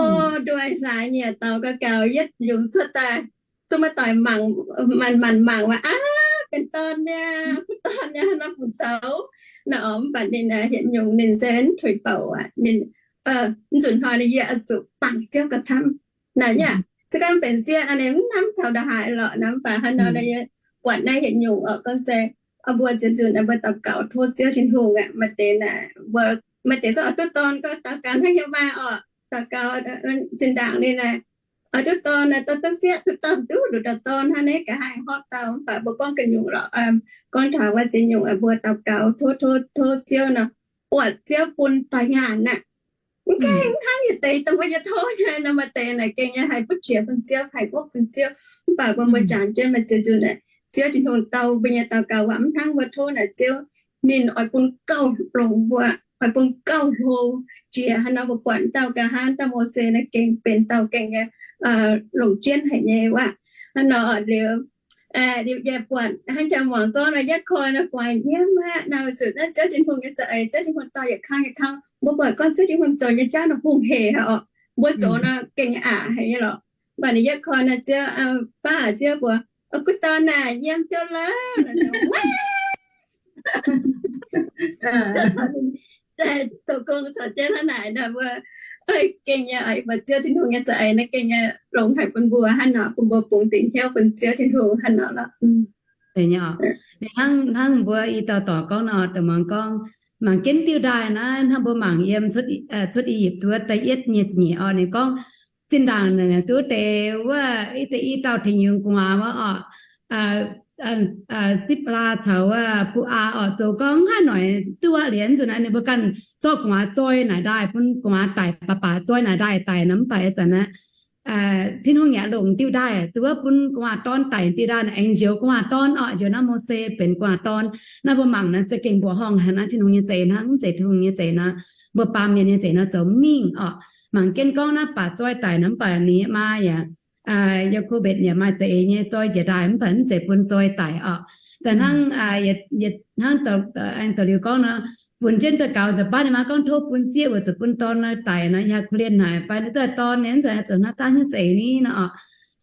O, nduov hlaax nyieqc daux gaux gaux yietv yungz cuotv daaih, zungv maiv doic mangc, manc manc mangc waac, aav, benx dorn niaa, kuv dorn niaa, hnangv nor fungc zoux. Nor mv baac ninh hietv nyungc ninh se mv tuix bouc aqv. Ninh, mv nzunc hnoi ninh yie oix zuqc bangc Ziouv gauh camv. Naaic aqv, se gorngv benx sieqv nor ninh mv hnamv taux ndongc haaix lorqc nor, mv baac hnangv nor ninh yie buatc naaiv hietv nyungc oc, gorngv se mbuo ziex nzunc mbuo daux gaux tov Ziouv Tin-Hungh aqv. Maaih deix naaic, maaih deix se oix duqv dorn gorngv daux gaux hnangv yie maa oc, daux gaux zinh ndaangc ninh naaic, oix duqv dorn naaic, dorh duqv sieqv, duqv dorn, duqv nduqc dauh dorn hnangv naaiv, nqa'haav horpc dauh. Mv baac mbuo gorngv ganh nyungc lorqc, gorngv taux wuov ziex nyungc mbuo daux gaux tov, tov, tov Ziouv nor, buatc Ziouv bun doix ngaanc aqv. Mv gaengh hnangv yietc deix dongh wuov yie tov nyei nor, maaih deix naaic gengh nyei haih butv qiex bun Ziouv, haih butv bun Ziouv. Mv baac mbuo, mbuo jangx jienv maaih ziex nzunc naaic, Ziouv Tin-Hungh dau mbuo nyei daux gaux waac mv hnangv mbuo tov naaic, Ziouv ninh oix bun gauh longx mbuo, oix bun gauh hlo jiex. Hnangv nor mbuo buatc dauh nqa'haav dauh Mose naaiv gengh benx dauh gengh nyei longc jienv haic nyei waac. Hnangv nor liuz, liuz yie buatc hnangv jangx muangx gorngv nor, yietv koi nor gu'nguaaz nyiemv aqv. Naaiv zuqc naaiv Ziouv Tin-Hungh nyei za'eix, Ziouv Tin-Hungh dorh yietc kang yietc kang. Mbuo buatc gorngv Ziouv Tin-Hungh zoux nyei jauv nor hungh hec aqv oc. Mbuo zoux nor gengh aqc haic nyei lorqc. Mv baac ninh yietv koi nor, Ziouv, baav Ziouv mbuox, Guv dorn naaic, yiem biauv lauh. Zoux gong caux jienv hnangv naaic nor, mbuo gengh nyei oc, mbuo Ziouv Tin-Hungh nyei za'eix naaiv gengh nyei longx haic bun mbuo hnangv nor, bun mbuo bungx dingc hnyouv bun Ziouv Tin-Hungh hnangv nor lorqc. Hnangv, hnangv mbuo i dauh dorc gorngv nor, dongh muangx gorngv, mangc jienv diuh ndaaih naaiv, hnangv mbuo mangc yiem Cuotv I^yipv duqv da'yietv nyei ziepc nyeic orqc, ninh gorngv, zinh ndaangc duqv deix wuov, i dauh tengx yungz gu'nguaaz wuov orqc, Sipv^laa caux wuov Bu^aa orqc, zoux gorngv haaix noic duqv aqv liuz, nzunc naaiv ninh mbuo ganh zorqv gu'nguaaz zoi naaic ndaaih, bun gu'nguaaz daic baac baac zoi naaic ndaaih daic nor, mv baac ih zanc naaiv Tin-Hungh yaac longc diuh ndaaih duqv bun gu'nguaaz dorn daic diuh ndaaih, aengx njoux gu'nguaaz dorn orqc, njoux naaiv Mose benx gu'nguaaz dorn. Naaiv mbuo mangc naaiv se gengh mbuoqc horngh haic naaiv Tin-Hungh nyei za'eix hnangv, mv zeiz Tin-Hungh nyei za'eix nor, mbuo baamh mienh nyei za'eix nor zoux mingh orqc. Mangc jienv gorngv naaiv baac zoi daic nor, mv baac ninh maa yaac, Ya'ko^mbetc yaac maaih za'eix nyei zoi njiec ndaaih, mv baac mv zeiz bun zoi daic orqc. Daaih hnangv, hnangv aengx da'liuz gorngv nor, funx jienv daux gaux nza'hmien baav ninh maa gorngv tov bun sieqv weic zuqc bun dorn daic nor, yaac korv-lienh haic, fai ninh duqv dorn ninh mv zeiz zoux naaiv daaih nyei za'eix ni nor orqc.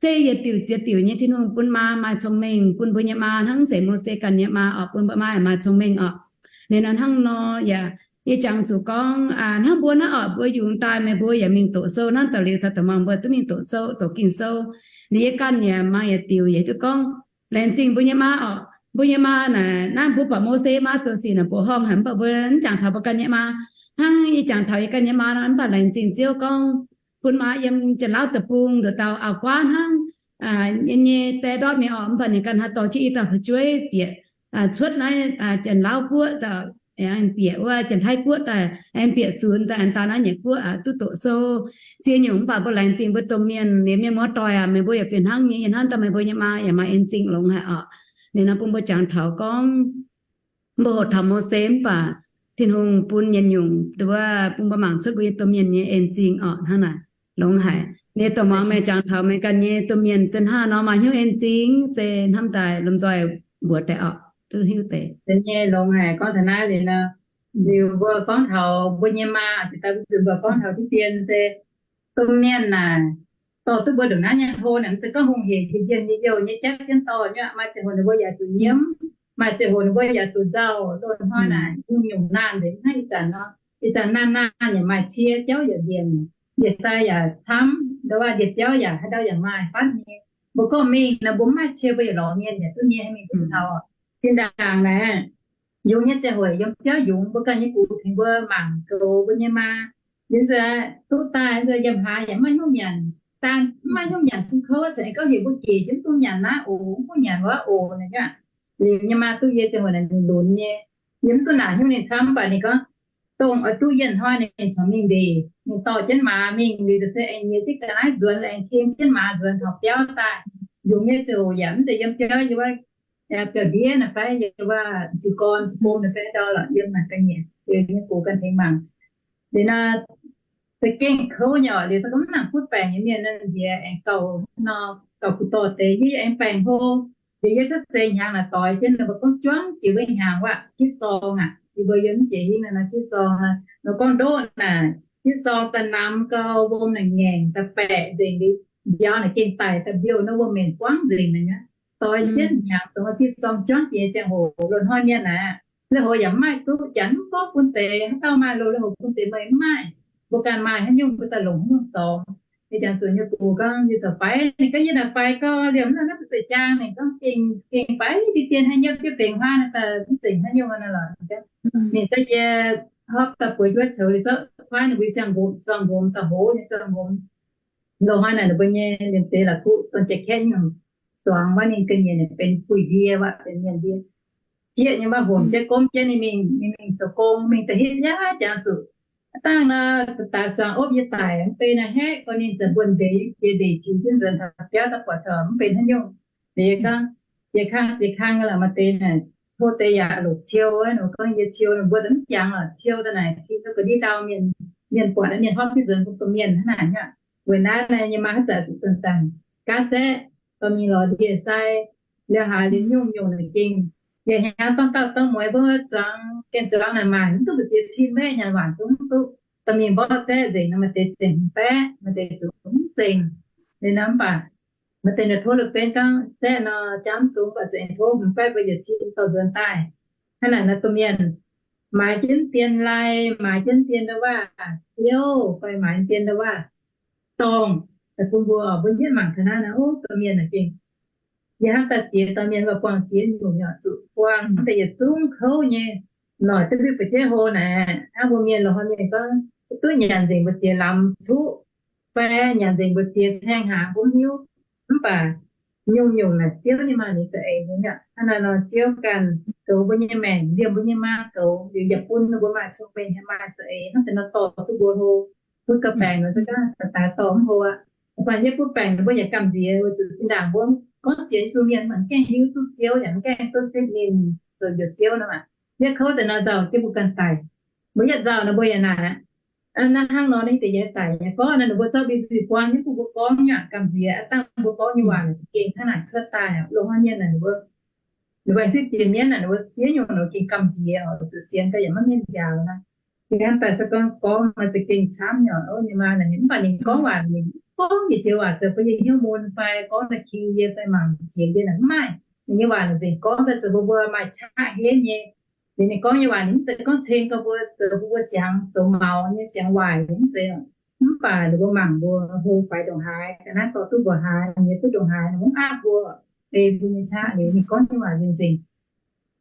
se yietc diuc ziex diuc nyei Tin-Hungh bun maa maaih cong-mengh, bun mbuo nyei maa hnangv nzengc Mose ganh nyei maa oc, bun mbuo maa maaih cong-mengh oc. Ninh nor hnangv nor yaac yie jangx zuqc gorngv hnangv mbuo naaiv oc, mbuo yungz daaih meih mbuo yaac mingh doqc sou hnangv da'liuz caux da'maah mbuo duqv mingh doqc sou, doqc Ging-Sou. Liuz yie ganh yaac maa yietc diuc yaac duqv gorngv laengz zingh mbuo nyei maa oc. Mbuo nyei maa naaic, naaiv mbuo buatc Mose maa zoux sic naaic mbuoqc horngh haic, mv baac mbuo mv jangx taux mbuo ganh nyei maa. Hnangv yie jangx taux yie ganh nyei maa nor, mv baac laengz zingh Ziouv gorngv bun maa yiem Janx-Lauv deic-bung nduqc dauh auv guaav hnangv, nyei die ndortv mingh oc, mv baac ninh ganh haaix dorh jienv i dauh fu'jueiv bieqc cuotv naaiv Janx-Lauv guoqv, aengx bieqc wuov Janx-Taiv guoqv daaih, aengx bieqc sunx daaih, aengx daaih naaiv nyei guoqv duqv doqc sou. Ziex nyungc mv baac mbuo laengz zingh mbuo domh mienh, liuz mienh muoz-doic aac, meih mbuo yaac fih hnangv nyei, yie hnamv daaih meih mbuo nyei maa yaac maaih en zingh longx haic oc. Ninh nor bun mbuo jangx taux gorngv mbuo hoqc taux Mose mv baac Tin-Hungh bun yietc nyungc wuov bun mbuo mangc cuotv mbuo nyei domh mienh nyei en zingh oc. Hnangv naaic longx haic. Ninh dongh muangx meih jangx taux meih ganh nyei domh mienh se hnangv nor maaih hnyouv en zingh, se hnamv daaih lomh nzoih mbuox deix oc, duqv hiuv deix. Nyei longx haic gorngv taux naaiv liuz nor, liuz mbuo gorngv taux mbuo nyei maa, ziouc daaih mbuo zuqc mbuo gorngv taux diqv dien se domh mienh naaic, dorh duqv mbuo ndongc naaiv nyei hlo naaic, mv zeiz gorngv hungh heic njien-youh nyei jatv jienv dorh nyei. Maaih ziangh hoc ninh mbuo yaac zuqc nyiemv, maaih ziangh hoc ninh mbuo yaac zuqc nzauh. Loz-hnoi naaic nyungc-nyungc naanh nzengc hnangv ih zanc nor. Ih zanc naanh naanh yaac maaih cie, jauv yaac mbienc, yietc daaih yaac camv, ndau waac ndie-biauv yaac haaix ndau yaac maaih fatv nyei. Mbuo gorngv mingh nor mbuo mv maaih cie mbuo yaac lorz mienh yaac duqv nyei, mingh duqv taux. Zinh ndaangc naaic, yungz nyei ziangh hoc yiem biauv yungz, mbuo ganh nyei gux tengx mbuo mangc goux mbuo nyei maa. Yie nzunc duqv daaih nzunc yiem haaix yaac maiv hnyouv nyanc, daan maiv hnyouv nyanc zungv kouv, za'gengh gorngv heuc mbuo gec jienv mv dungx nyanc naaiv oc, mv dungx nyanc wuov oc naaic. Liuz nyei maa duqv yie ziangh hoc naaic ninh lunx nyei. Yie mv duqv naaic hnyouv ninh camv, mv baac ninh gorngv dongh oix duqv yienh hnoi ninh corc mingh ndeic, ninh dorh jienv maaz mingh liuz se aengx nyiex jienv ga'naaiv nzuonx, aengx kem jienv maaz nzuonx taux biauv daaih. Yungz nyei ziouc yaac mv zeiz yiem biauv, yiem wuov biauv-ndiev naaic fai yiem wuov ziux gorn ziux gom naaic fai ndau lorqc, yiem naaic ga'nyiec, yiem nyei gox ganh tengx mangc. Liuz nor, za'gengh kouv nyei oc. Liuz se gorngv mv nangc butv baengc nyei mienh nor, nziex aengx gauh nor, gauh kuh dorh deix. Yie aengx baengc hlo, liuz yie cuotv seix hnyangx naaic doix jienv, ninh mbuo gorngv juangv jiex wuov hnyangx wuov, gitv sorng aac. Yie mbuo yiem mv jiex hingv naaic, gitv sorng naaic, ninh gorngv ndoqv naaic, gitv sorng da'namx gau, mbom naaic ngaengc da'baeqc nzengc liuz, mbiauz naaic gengh daic da'mbiouh nor, wuom-menc buangv nzengc naaic nyei. Doix jienv hnyangx dongh gitv sorng juangv jiex nyei ziangh hoc, loz-hnoi mienh naaic, la'houx yaac mv maaih zuqv, janx mv gorngv bun deix, haaix dauh maaih loz la'houx bun deix meih mv maaih. Mbuo ganh maaih haaix nyungc mbuo daaih longc haaix nyungc zorngx. Ninh jangx zuqc nyei gux gorngv, yie ziouc faix. Ninh gorngv yie naaic faix gau, liemh naaiv naaiv mbuo seix jaang. Ninh gorngv gengh, gengh faix, dien dien haaix nyungc jienv fengx huaav naaic daaih mv zengc haaix nyungc naaic lorqc. Ninh zorqv yie hopv daaih bueix wuov coux liuz, zorqv kuaaiv ninh mbuo siang-nqomz, siang-nqomz daaih hoz nyei siang-nqomz. Loz-hnoi naaic ninh mbuo nyei liemh deix la'kuqv dongh jai-kaeqv nyungc suangx wuov, ninh ga'nyiec naaic benx puix ndie wuov, benx mienh ndie. Jieqv nyei wuov, homc jienv gomv jienv ninh mingh, ninh mingh zoux gong, mingh da'hitv yaac jangx zuqc. Aav dangh nor, daaix suangx opv yie daic mv bei naaic haeqv, gorngv ninh zanc buonv ndeic jiex ndeic jiux jienv nzuonx taux biauv daaih buatc taux mv benx haaix nyungc. Liuz yie gorngv, yie kangv, yie kangv lorqc, maaih deix naaic tov deix yaac loc ciou wuov, ninh gorngv yie ciou, ninh mbuo daaih mv jangx lorqc, ciou daaih naaic, ga'ndiev ndau mienh, mienh buatc naaiv mienh hopv jienv nzuonx bun domh mienh hnangv naaic nyei. Weic naaiv naaic yie maa haaix zanc zuqc zanc-zanc gaav zaeqv, dorh mingh lorz ndie-sai, liuz haaix liuz nyungc-nyungc naaic gengh. Yaac hnyangx dorng dauh dorng mueiz mbuo zuangx, gengh zuangx naaic maaic mv duqv mbu'ziex cin maiv nyanc waac zungv mv duqv. Dorh mingh mborqv zaeqv nzengc nor, maaih deix zengc hmz baeqv, maaih deix zuqc mv zengc. Liuz nor mv baac maaih deix naaic tov la'benv gorngv zaeqv nor, jangv zungv baac zengc tov hmz baeqv mbuo yietc cin dorh nzuonx daaih. Hnangv naaic nor domh mienh maaiz jienv dien lai, maaiz jienv dien ndau-waac biouv fai maaiz dien ndau-waac dorngh daaih bun mbuo, mbuo yietv mangc taux naaiv nor, ov, domh mienh naaic gengh, yie hnamv daaih ziex dauh mienh mbuo buangh ziex nyungc nyei oc, zuqc buangh daaih yietc zungv kouv nyei. Noic duqv mbu'ziex hlo naaic, hnangv mbuo mienh loz-hnoi mienh gorngv, duqv nyanc nzengc mbu'ziex lamz cuqv fai nyanc nzengc mbu'ziex caeng hnaangx mbuo mv hiuv. Mv baac nyungc-nyungc naaic Ziouv ninh maaih ninh za'eix nyei. Hnangv naaiv nor Ziouv ganh goux mbuo nyei maengc, liemh mbuo nyei maa goux liuz yaac bun ninh mbuo maaih cong-mengh, haih maaih za'eix hnangv deix nor dorh duqv mbuo hlo. Butv gau baengc nor se gorngv daaih dorh mv hlo aqv. Mv baac yie butv baengc ninh mbuo yaac gamh nziex, weic zuqc zinh ndaangc mbuo gorngv ziex Yesu mienh mv gaengh hiuv duqv Ziouv yaac mv gaengh duqv setv ninh zoux njoux Ziouv nor maah. Yie kouv deix nor nzauh jienv mbuo ganh daic. Mbuo yietv nzauh nor mbuo yaac naaic aqv. Naaiv hnangv nor ninh deix yaac daic nyei. Gorngv naaiv ninh mbuo zorqv mbuo nzuih buang nyei, bun mbuo gorngv nyei aqv, gamh nziex. Aav dangh mbuo gorngv nyei waac gengh hnangv naaic cuotv daaih aqv. Loz-hnoi mienh naaic ninh mbuo, ninh mbuo sipv jiex mienv naaic, ninh mbuo ziex nyungc nor gengh gamh nziex oc, zuqc sienx daaih yaac maiv mienh njaaux naaic. Yie hnamv daaih se gorngv gorngv nor za'gengh camv nyei oc. Ninh maa naaic mv baac ninh gorngv waac ninh gorngv yietc joux waac zoux bun yie hnyouv mun fai gorngv naaiv king yie fai mangc tengx yie naaic mv maaih. Ninh nyei waac naaic nzengc gorngv daaih zoux bun mbuo maaih qaqv henv nyei. Liuz ninh gorngv nyei waac ninh mv zeiz gorngv ceng gorngv mbuo zoux bun mbuo ziangx zoux maux nyei ziangx waaic mv zeiz. Mv baac ninh mbuo mangc mbuo hlo faix ndongc haaix, ga'naaiv dorh duqv mbuo haaix, nyei duqv ndongc haaix, ninh mbuo mv aapv mbuo, ei mbuo nyei qaqv liuz ninh gorngv nyei waac nzengc-nzengc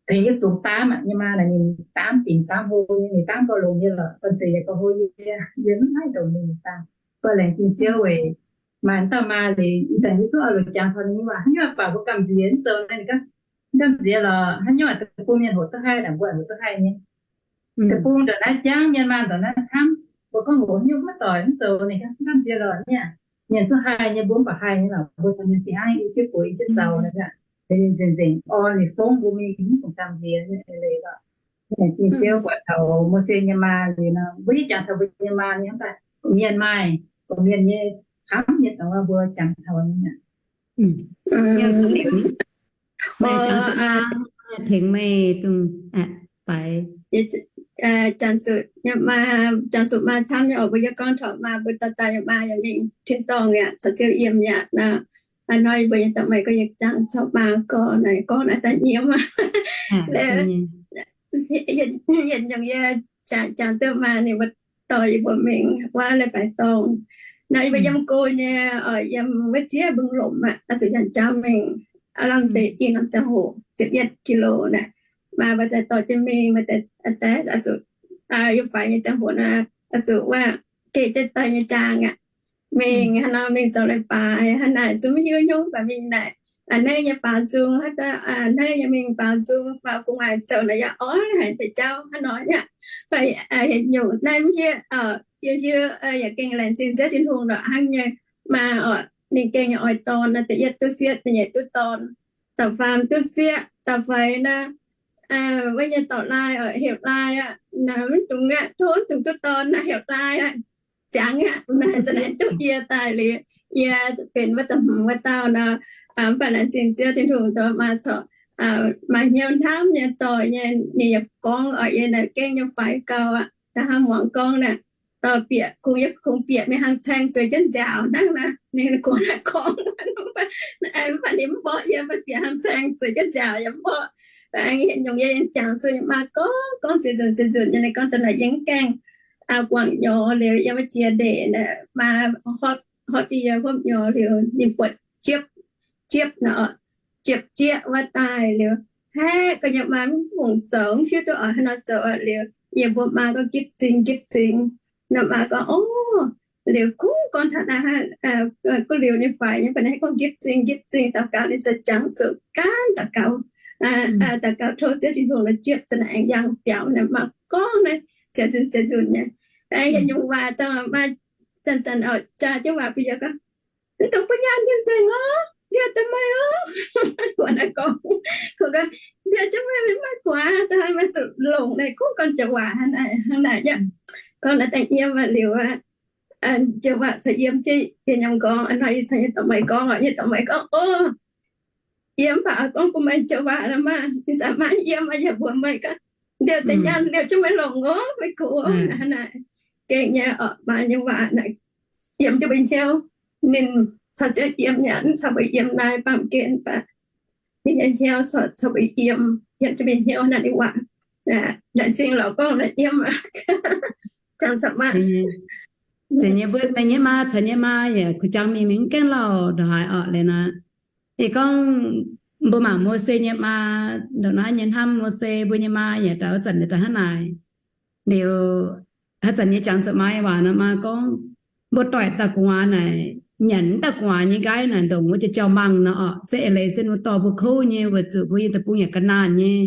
tengx yie zungx daamv aqv. Yie maa naaic ninh daamv dingc daamv hlo nyei, ninh daamv gauh longx nyei lorqc, ganh zeiz yaac gauh hlo nyei. Yie mv haih ndongc ninh dangh. Mv baac laengz zingh Ziouv weic maaih dauh maa liuz, ih zanc yie zungv oix longc jangx taux ninh nyei waac. Haaix nyungc baac mbuo gamh nziex mv zoux naaiv, ninh gorngv, gamh nziex lorqc, haaix nyungc deic-bung mienh hoqc duqv haih naaic, mbuo hoqc duqv haih nyei. Deic-bung ndongc naaiv jangv, mienh maanh ndongc naaiv camv, mbuo gorngv hoqc haaix nyungc maiv doic mv zoux, ninh gorngv, gamh nziex lorqc nyei. Mienh zungv haih nyei, mbuo mv baac haih nyei lorqc, mbuo caux mienh fih hnangv, i jienv buoz i jienv zaux naaic. Ninh nzengc-nzengc orn ninh fongv mbuo mingh, mv dungx gamh nziex nyei leiz lorqc. Laengz zingh Ziouv buatc taux Mose nyei maa liuz nor, mbuo yie jangx taux mbuo nyei maa nyei hnangv daaih, mienh maaih, mienh nyei camv nyei dongh mbuo jangx taux nyei. Tengx meih dongh, jangx zuqc maa camv nyei oc. Mbuo yie gorngv taux maa, mbuo dauh dauh nyei maa yaac mingh tin-dorngh yaac caux Ziouv yiem yaac nor. Hnoi mbuo nyei dorh meih gorngv yie jangx taux maa gorx naaic, gorngv naaiv daaih nyiemv aqv. Yietc nyungc yie jangx duqv maa ninh mbuo dorh yie mbuo mingh wuov leiz-baaix dorngh. Nor yie mbuo yiem go nyei, yiem wuov jiex mbong lomc aqv, oix zuqc nyanc jauv mingh, aav lamh deix i norm ziangh hoc ziepc yietv kilo naaic. Maaih mbuo daaih dorh jienv mingh, maaih deix, oix zuqc, yiem faix nyei ziangh hoc naaic, oix zuqc wuov geh jienv daaih nyei jaang aqv. Mingh hnangv nor, mingh zoux leiz-baaix hnangv naaic, zungv maiv hiuv hnyouv baac mingh naaic, a'hneiv nyei baaux nzung, haaix dauh a'hneiv nyei mingh baaux nzung, faaux gu'nguaaic zoux naaic yaac oix haiz deix jauv hnangv nor aqv. Fai yietc nyungc naaiv mv hiuv, yie hiuv yaac gengh laengz zingh Ziouv Tin-Hungh lorqc hnangv nyei. Maa oc, ninh gengh nyei oix dorn nor, da'yietv duqv sieqv, da'nyeic duqv dorn, da'faam duqv sieqv, da'feix nor, wuov nyei dorh laai oc, heuc laai aqv, mv dungx aqv, tov dungx duqv dorn naaic, heuc laai aqv. Ziangx aqv, naaic za'naaic duqv yie daaih liuz, yie benx wuov dauh hmz wuov dauh nor, mv baac laengz zingh Ziouv Tin-Hungh dorh maa corc maaih hnyouv hnamv nyei dorh nyei, ninh yaac gorngv oc, yie naaic gengh nyei faix gau aqv, da'hnangv muangx gorngv naaic, dorh bieqc kungx, yie kungx bieqc mingh hang caeng zueiz jienv nziaauc hnangv naaic, ninh kungx naaic gorngv, mv baac ninh mv mborqv yie, mv baac bieqc hang caeng zueiz jienv nziaauc yaac mv mborqv. Aengx yietc nyungc yie jangx zuqc maa gorngv, gorngv ziex nzunc ziex nzunc nyei, ninh gorngv da'naaic yie mv gaengh guangc nyorx liuz, yiem wuov jiex ndeic naaic, maa hopv, hopv jienv yie hopv nyorx liuz, ninh buatc jiepv, jiepv nor, jiepv jieqv wuov daaih liuz, haeqv ga'nyiec maa mv fungc zoux, mv hiuv duqv oix haaix nor zoux liuz, yie mbuox maa gorngv, Gipv zingx, gipv zingx. Nor maa gorngv, Ov, liuz kungx gorngv taux naaiv guv liuz nyei faix nyei, baac ninh gorngv, Gipv zingx, gipv zingh, daux gaux. Ninh ziouc jangx zuqc gaanv daux gaux, daux gaux tov Ziouv Tin-Hungh nor, jiepv za'naaic aengx yangh biaux. Maa gorngv naaiv ziepc nzunc ziepc nzunc nyei, yietc nyungc waac dongh maa zanc-zanc oix jaa jienv waac bun yie gorngv, Mv dungx bun nyaanh mienh nzengc oc, ndiouh daaih meih oc. Wuov naaiv gorngv, gorngv, Ndiouh jienv meih, meih maiv guaax, da'haaix meih zuqc longc naaic kungx gorngv joux waac hnangv naaic, hnangv naaic aqv. Gorngv naaiv daaih yiem liuz aqv, joux waac caux yiem jienv yie nyei m'nqorngv, hnoi yie caux nyei dorh meih gorngv oc, nyei dorh meih gorngv, Ov, yie mv baac oix gorngv bun meih joux waac nor maah! Ih zanc maa yiem, yie mbuox meih gorngv, ndiouh daaih nyaanh, ndiouh jienv meih longc oc, meih gox hnangv naaic. Gengh nyei oc, maa nyei waac naaic yiem jienv mbuo hnyouv. Ninh caux Ziouv yiem yaac mv caux mbuo yiem naaiv baamh gen, mv baac ninh nyei hnyouv corc caux mbuo yiem, yiem jienv mbuo hnyouv naaiv ninh waac. Laengz zingh lorz gorngv naaiv yiem. Jangx corc maa. Zeiz nyei, mbuo meih nyei maa caux nyei maa yaac kuh jangx mingh mingh mv gaengh lauh ndongc haaix orqc. Liuz nor, ih gorngv mbuo mangc Mose nyei maa, ndongc naaiv nyei hnamv Mose, mbuo nyei maa yaac daaih wuov zanc daaih hnangv naaic. Liuz haaix zanc yie jangx zuqc maa nyei waac nor, maa gorngv, mbuo doic dauh gu'nguaaz naaic, nyanc wuov dauh gu'nguaaz nyei nqaiv naaic ndongc wuov jauv-jauv mangh nor orqc, se eix leiz se mbuo dorh mbuo kouv nyei, weic zuqc mbuo nyei deic-bung yaac ga'naanh nyei.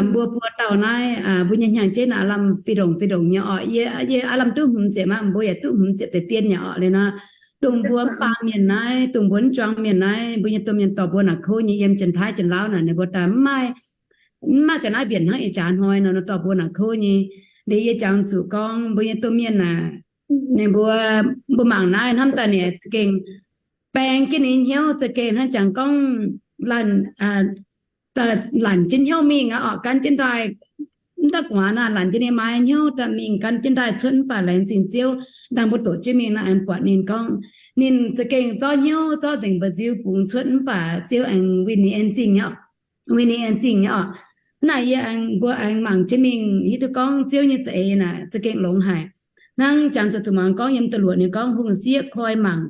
Mbuo buo dauh naaiv, mbuo nyei hnyangx-jeiv naaic aav lamh fih ndongc fih ndongc nyei orqc. Yie, yie aav lamh duqv hmz ziepc maah, mbuo yaac duqv hmz ziepc deix dien nyei orqc. Liuz nor, dongh mbuo mv baamh mienh naaiv, dongh mbuo mv juang mienh naaiv, mbuo nyei domh mienh dorh mbuo naaic kouv nyei. Yiem Janx-Taiv, Janx-Lauv naaic, ninh mbuo daaih mv maaih, mv maaih ga'naaiv mbienc hnangv ih jaax hnoi nor, dorh mbuo naaic kouv nyei. Liuz yie jangx zuqc gorngv mbuo nyei domh mienh naaic, ninh mbuo, mbuo mangc naaiv hnamv daaih ninh za'gengh baeng jienv ninh nyei hnyouv, za'gengh hnangv jangx gorngv lanc, lanc jienv hnyouv mingh aqv orqc, gan jienv ndaaih mv daaih gu'nguaaz naaic, laanc jienv ninh maa hnyouv daaih mingh gan jienv daaih cuotv, mv baac laengz zingh Ziouv, dangh mbuo doqc jienv mingh naaiv aengx buatc ninh gorngv, ninh za'gengh zorqv hnyouv zorqv nzengc mba'nziu bungx cuotv, mv baac Ziouv aengx winh ninh en zingh nyei, winh ninh en zingh nyei oc. Naaic yie aengx, mbuo aengx mangc jienv mingh hiuv duqv gorngv Ziouv nyei za'eix naaic za'gengh longx haic. Hnangv jangx zuqc duqv muangx gorngv yiem da'luoqc ninh gorngv hungh sieqv koi mangc.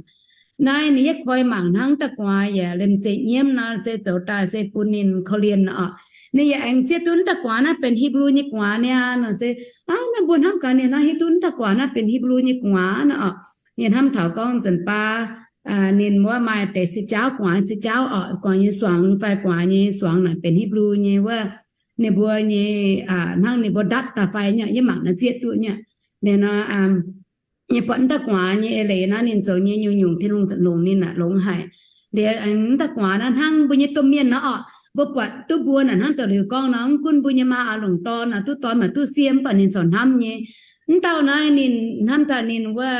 Naaiv ninh yaac koi mangc hnangv da'guaax yaac liemh zeih nyiemv nor se zoux daaih se bun ninh korv-lienh oc. Ninh yaac aengx zieqv duqv da'guaax naaiv benx Hipv^lu nyei guaax niaa nor se, aav, naaiv mbuo hnamv gaax ninh hnangv hiuv duqv da'guaax naaiv benx Hipv^lu nyei guaax nor oc. Ninh hnamv taux gorngv nzunc baav ninh wuov maaih deix se jaauv guaax, se jaauv oc, guaax nyei suangx fai guaax nyei suangx naaic benx Hipv^lu nyei wuov, ninh mbuo nyei, hnangv ninh mbuo ndatv daaih fai nyei, yie mangc naaiv zieqv duqv nyei. Ninh nor, yie buatc da'guaax nyei eix leiz naaiv ninh zoux nyei nyungc-nyungc Tin-Hungh longc ninh naaic longx haic. Liuz da'guaax naaiv hnangv mbuo nyei domh mienh nor oc, mbuo buatc duqv mbuo naaic hnangv da'liuz gorngv nor, mv gunv mbuo nyei maa oix longc dorn, duqv dorn maaih duqv sieqv, mv baac ninh corc hnamv nyei. Mv dauh naaiv ninh hnamv daaih ninh wuov,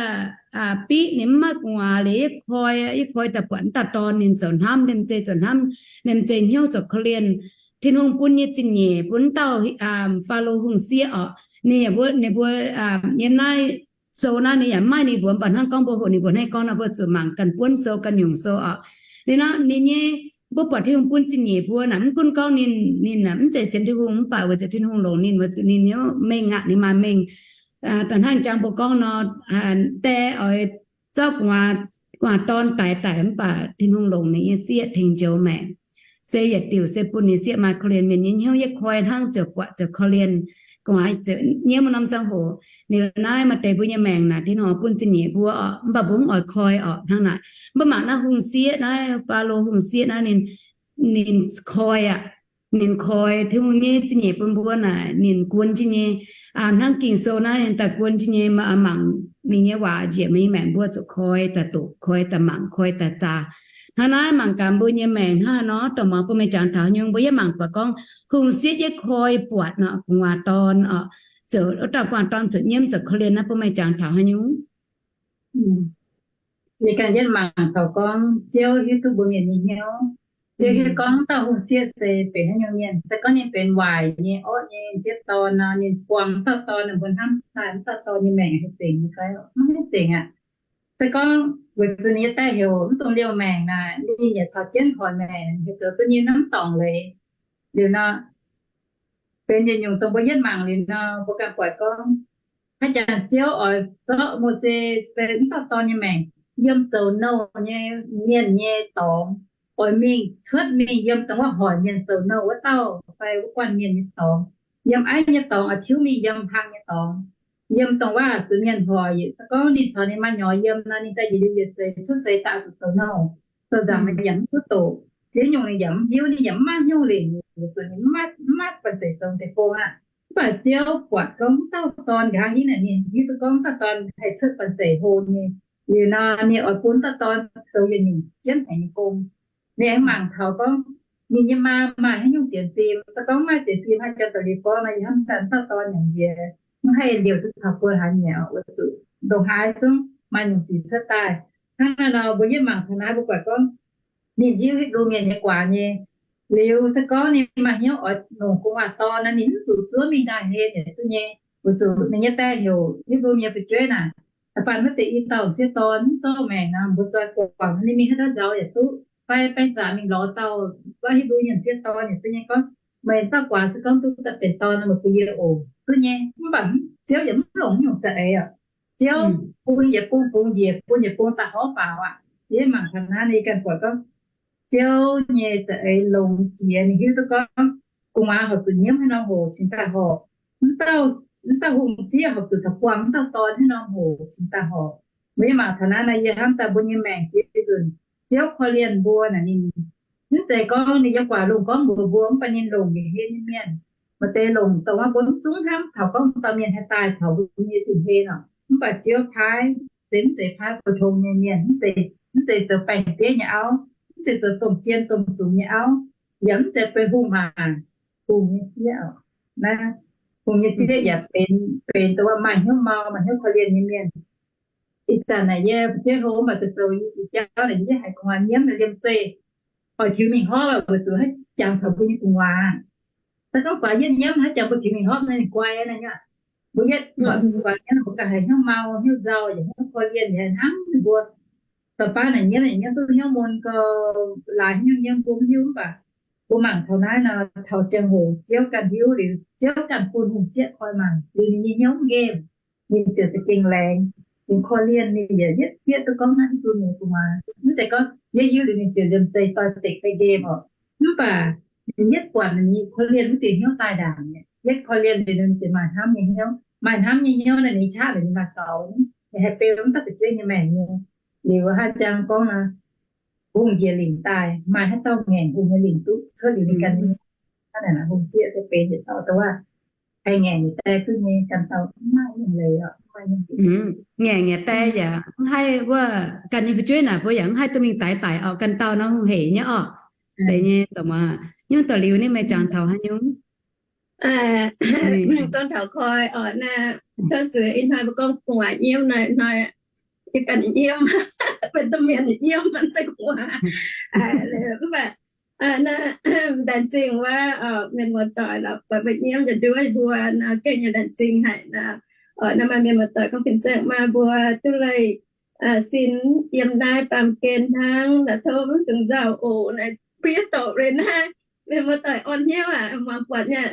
biqv ninh mv maaih gu'nguaaz liuz, yie koi, yie koi daaih buatc mv dauh dorn ninh zoux hnamv liemh zeih, zoux hnamv liemh zeih hnyouv zoux korv-lienh. Tin-Hungh bun nyei zingh nyeic bun mv dauh Faalo hungh sieqv oc. Ninh, ninh mbuo yiem naaiv sou naaiv ninh yaac maiv, ninh mbuo mv baac hnangv gorngv mbuo hoqc ninh mbuo naaiv gorngv nor, mbuo zuqc mangc ganh buonv sou ganh nyungc sou oc. Liuz nor ninh nyei, mbuo buatc Tin-Hungh bun zingh nyeic mbuo naaic, mv gunv gorngv ninh, ninh mv zeiz sienx Tin-Hungh, mv baac weic zuqc Tin-Hungh longc ninh, weic zuqc ninh mengh aqv, ninh maaih mengh. Da'hnangv jangx mbuo gorngv nor, die oix zorqv gu'nguaaz dorn daix daic, mv baac Tin-Hungh longc ninh nyei sieqv tengx njoux maengc. Se yietc diuc se bun ninh sieqv maaih korv-lienh mienh nyei hnyouv. Yie koi hnangv ziouc buatc ziouc korv-lienh, gu'nguaaz ziouc nyiemv wuov norm ziangh hoc. Liuz naaiv maaih deix mbuo nyei maengc naaic, Tin-Hungh bun zingh nyeic mbuo oc, mv baac mbuo mv oix koi oc. Hnangv naaic, mbuo mangc naaiv hungh sieqv naaiv, Faalo hungh sieqv naaiv, ninh, ninh koi aqv. Ninh koi, Tin-Hungh nyei zingh nyeic bun mbuo naaic ninh guon jienv nyei. Hnangv Ging-Sou naaiv ninh daaih guon jienv nyei, mangc ninh nyei waac njiec meih nyei maengc, mbuo zuqc koi daaih doqc, koi daaih mangc, koi daaih zaah. Hnangv naaiv mangc gaax mbuo nyei maengc hnangv haaix nor, dongh muangx bun meih jangx taux haaix nyungc. Mbuo yie mangc buatc gorngv hungh sieqv yie koi buatc nor gu'nguaaz dorn oc, ziouc wuov dauh gu'nguaaz dorn ziouc nyiemv ziouc korv-lienh naaiv, bun meih jangx taux haaix nyungc. Yie ganh yietv mangc taux gorngv Ziouv hiuv duqv mbuo mienh nyei hnyouv. Ziouv hiuv gorngv dauh hungh sieqv se benx haaix nyungc mienh. Se gorngv ninh benx waaic nyei, orqv nyei, m'sieqv dorn nor, ninh buangh dauh dorn, ninh mbuo hnamv daaih wuov dauh dorn nyei maengc haih zengc nyei fai? Maiv haih zengc aqv. Se gorngv weic zuqc ninh nyei daeh heuc mv dungx liouh maengc naaic, ninh yaac caux jienv hoic maengc, ninh haih zoux duqv nyei hnamv dorngc leiz. Liuz nor, benx yietc nyungc dongh mbuo yietv mangc liuz nor, mbuo ganh buatc gorngv haaix jangx Ziouv oix zorqv Mose se wuov dauh dorn nyei maengc yiem zoux nouh nyei mienh nyei dorngx, oix mingh cuotv mingh yiem dongh wuov hoic mienh zoux nouh wuov dauh fai wuov guanh mienh nyei dorngx, yiem aiv nyei dorngx oix tiuv mingh yiem hlang nyei dorngx, yiem dongh wuov zuqc mienh hoic. Se gorngv ninh caux ninh maaih nyorx yiem nor, ninh daaih yietc liuz yietc seix cuotv seix daaih zuqc zoux nouh, zoux nzaangc yaac mv duqv doqc. Ziex nyungc ninh yaac mv hiuv, ninh yaac mv maaih hnyouv lingc, weic zuqc ninh mv maaih banh zeic zoux deix gong aqv. Mv baac Ziouv buatc gorngv wuov dauh dorn nqa'haav hingv naaic, ninh hiuv duqv gorngv wuov dauh dorn haih cuotv banh zeic hlo nyei. Liuz nor ninh oix bun wuov dauh dorn zoux yietc nyungc jienv haic nyei gong. Ninh aengx mangc taux gorngv ninh nyei maa maaih haaix nyungc sienx fim. Se gorngv maaih sienx fim, haaix jangx daaih liuz gorngv nor, yie hnamv daaih wuov dauh dorn nyanc nziex, mv haih liouc duqv taux buo hlaax nyieqc oc, weic zuqc ndongc haaix zungv maaih nyungc ziqc cuotv daaih. Hnangv naaiv nor mbuo yietv mangc taux naaiv mbuo buatc gorngv ninh hiuv Hipv^lu Mienh nyei guaax nyei. Liuz se gorngv ninh maaih hnyouv oix longc gu'nguaaz dorn nor, ninh mv zuqc zuov mingh daaih hlen yaac duqv nyei, weic zuqc ninh nyei daeh heuc Hipv^lu Mienh fu'jueiv naaic, baan wuov deix i dauh m'sieqv dorn mv zorqv maengc nor, mbuo zoi guangc ninh mingh haaix ndau nzauz yaac duqv, fai baeng zaqc mingh lorz dauh wuov Hipv^lu Mienh m'sieqv dorn yaac duqv nyei. Gorngv meih dauh guaax se gorngv duqv daaih benx dorn nor, meih bun yie oc, duqv nyei. Mv baac Ziouv yaac mv longc nyungc za'eix oc. Ziouv bun yietc bung bungx njiec, bun yietc bung daaih horv faaux aqv. Yie mangc taux naaiv, yie ganh buatc gorngv Ziouv nyei za'eix longx jiex. Ninh hiuv duqv gorngv gu'nguaaz horpc zuqc nyiemv haaix norm hoc cingx daaih horpc, mv dauh hungh sieqv horpc zuqc taux buangh mv dauh dorn haaix norm hoc cingx daaih horpc. Mbuo yie mangc taux naaiv nor, yie hnamv daaih mbuo nyei maengc ziex nzunc Ziouv korv-lienh mbuo naaic, ninh mv zeiz gorngv ninh yiem guaax lungh gorngv mbuox mbuo, mv baac ninh longc yietc hlen nyei mienh. Maaih deix longc dongh wuov mbuo mv zungv hnamv taux gorngv dauh mienh haih daaih taux mbuo nyei zinh hlen oc. Mv baac Ziouv paaiv se mv zeiz paaiv pou-tong nyei mienh, mv zeiz zoux baeng-bieiv nyei auv, mv zeiz zoux domh jien domh zungx nyei auv, yaac mv zeiz benx hungh maac, hungh nyei sieqv oc. Naaiv hungh nyei sieqv yaac benx, benx dongh wuov maaih hnyouv mau, maaih hnyouv korv-lienh nyei mienh. Ih zanc naaic yie fu'jueiv hlo mv baac zoux zoux i jauv naaic, yie haiz gu'nguaaz nyiemv naaic liemh zeih oix tiux mingh horv, weic zuqc haiz jangx taux mbuo nyei gu'nguaaz. Se gorngv guaax yietv nyiemv hnangv jangx mbuo jiex mingh hnopv nor ninh guai aqv naaiv nyei. Mbuo yietv guaax nyiemv mbuo ganh haih hnyouv mau, hnyouv nzauh, yaac hnyouv korv-lienh, yaac hnangv ninh mbuo. Da'faanh naaic nyiemv, nyiemv duqv hnyouv mun gau, laaix hnyouv nyiemv mbuo mv hiuv. Mv baac mbuo mangc taux naaiv nor, taux ziangh hoc Ziouv ganh hiuv liuz, Ziouv ganh bun hungh sieqv koi mangc liuz ninh nyei hnyouv nqemh, ninh ziouc za'gengh laengz, ninh korv-lienh, ninh yaac yietv zieqv duqv gorngv naaiv mv duqv ninh gu'nguaaz. Mv zeiz gorngv yietv hiuv liuz ninh ziouc liemh zeih doix-dekc fai nqemh oc. Mv baac ninh yietv buatc ninh nyei korv-lienh mv diuc hnyouv daaih ndaangc mi'aqv. Yietv korv-lienh liuz ninh ziouc maaih hnamv nyei hnyouv. Maaih hnamv nyei hnyouv naaiv ninh qaqv liuz ninh maaih gaux, ninh haih beu mv dauh fu'jueiv nyei maengc nyei. Liuz haaix jangx gorngv nor, hungh njiec lingc daaih, maaih haaix dauh ngaengc hungh nyei lingc duqv cuotv liuz ninh ganh nyei? Hnangv naaic hungh sieqv se benx yietc dauh dongh wuov haih ngaengc yietc die duqv nyei ganh dauh mv maaih nyungc leiz oc, mv maaih nyungc leiz. Ngaengc yietc die yaac mv haih wuov ganh nyei fu'jueiv naaic mbuo yaac mv haih duqv mingh daix daic oc. Ganh dauh nor hungh heic nyei oc. Deix nyei, nyungc da'liuz ninh meih jangx taux haaix nyungc? Gorngv taux koi oc, naaiv tov zuiz ih hnoi mbuo gorngv gu'nguaaz nyiemv nor, ih hnoi yie ganh nyiemv, benx domh mienh nyiemv, mv zeiz gu'nguaaz. Mv baac naaiv laengz zingh wuov mienh muoz-doic lorqc, buatc mbuo nyiemv nduov mbuo nor gengh nyei laengz zingh haic nor. Naaiv maaih mienh muoz-doic gorngv fin-saeng maaih mbuo duqv leih sin yiem naaiv baamh gen hnangv, tov mv dungx nzauh oc. Naaiv bun yietv doqc liuz naaiv, mienh muoz-doic orn hnyouv aqv, muangx buatc nyei,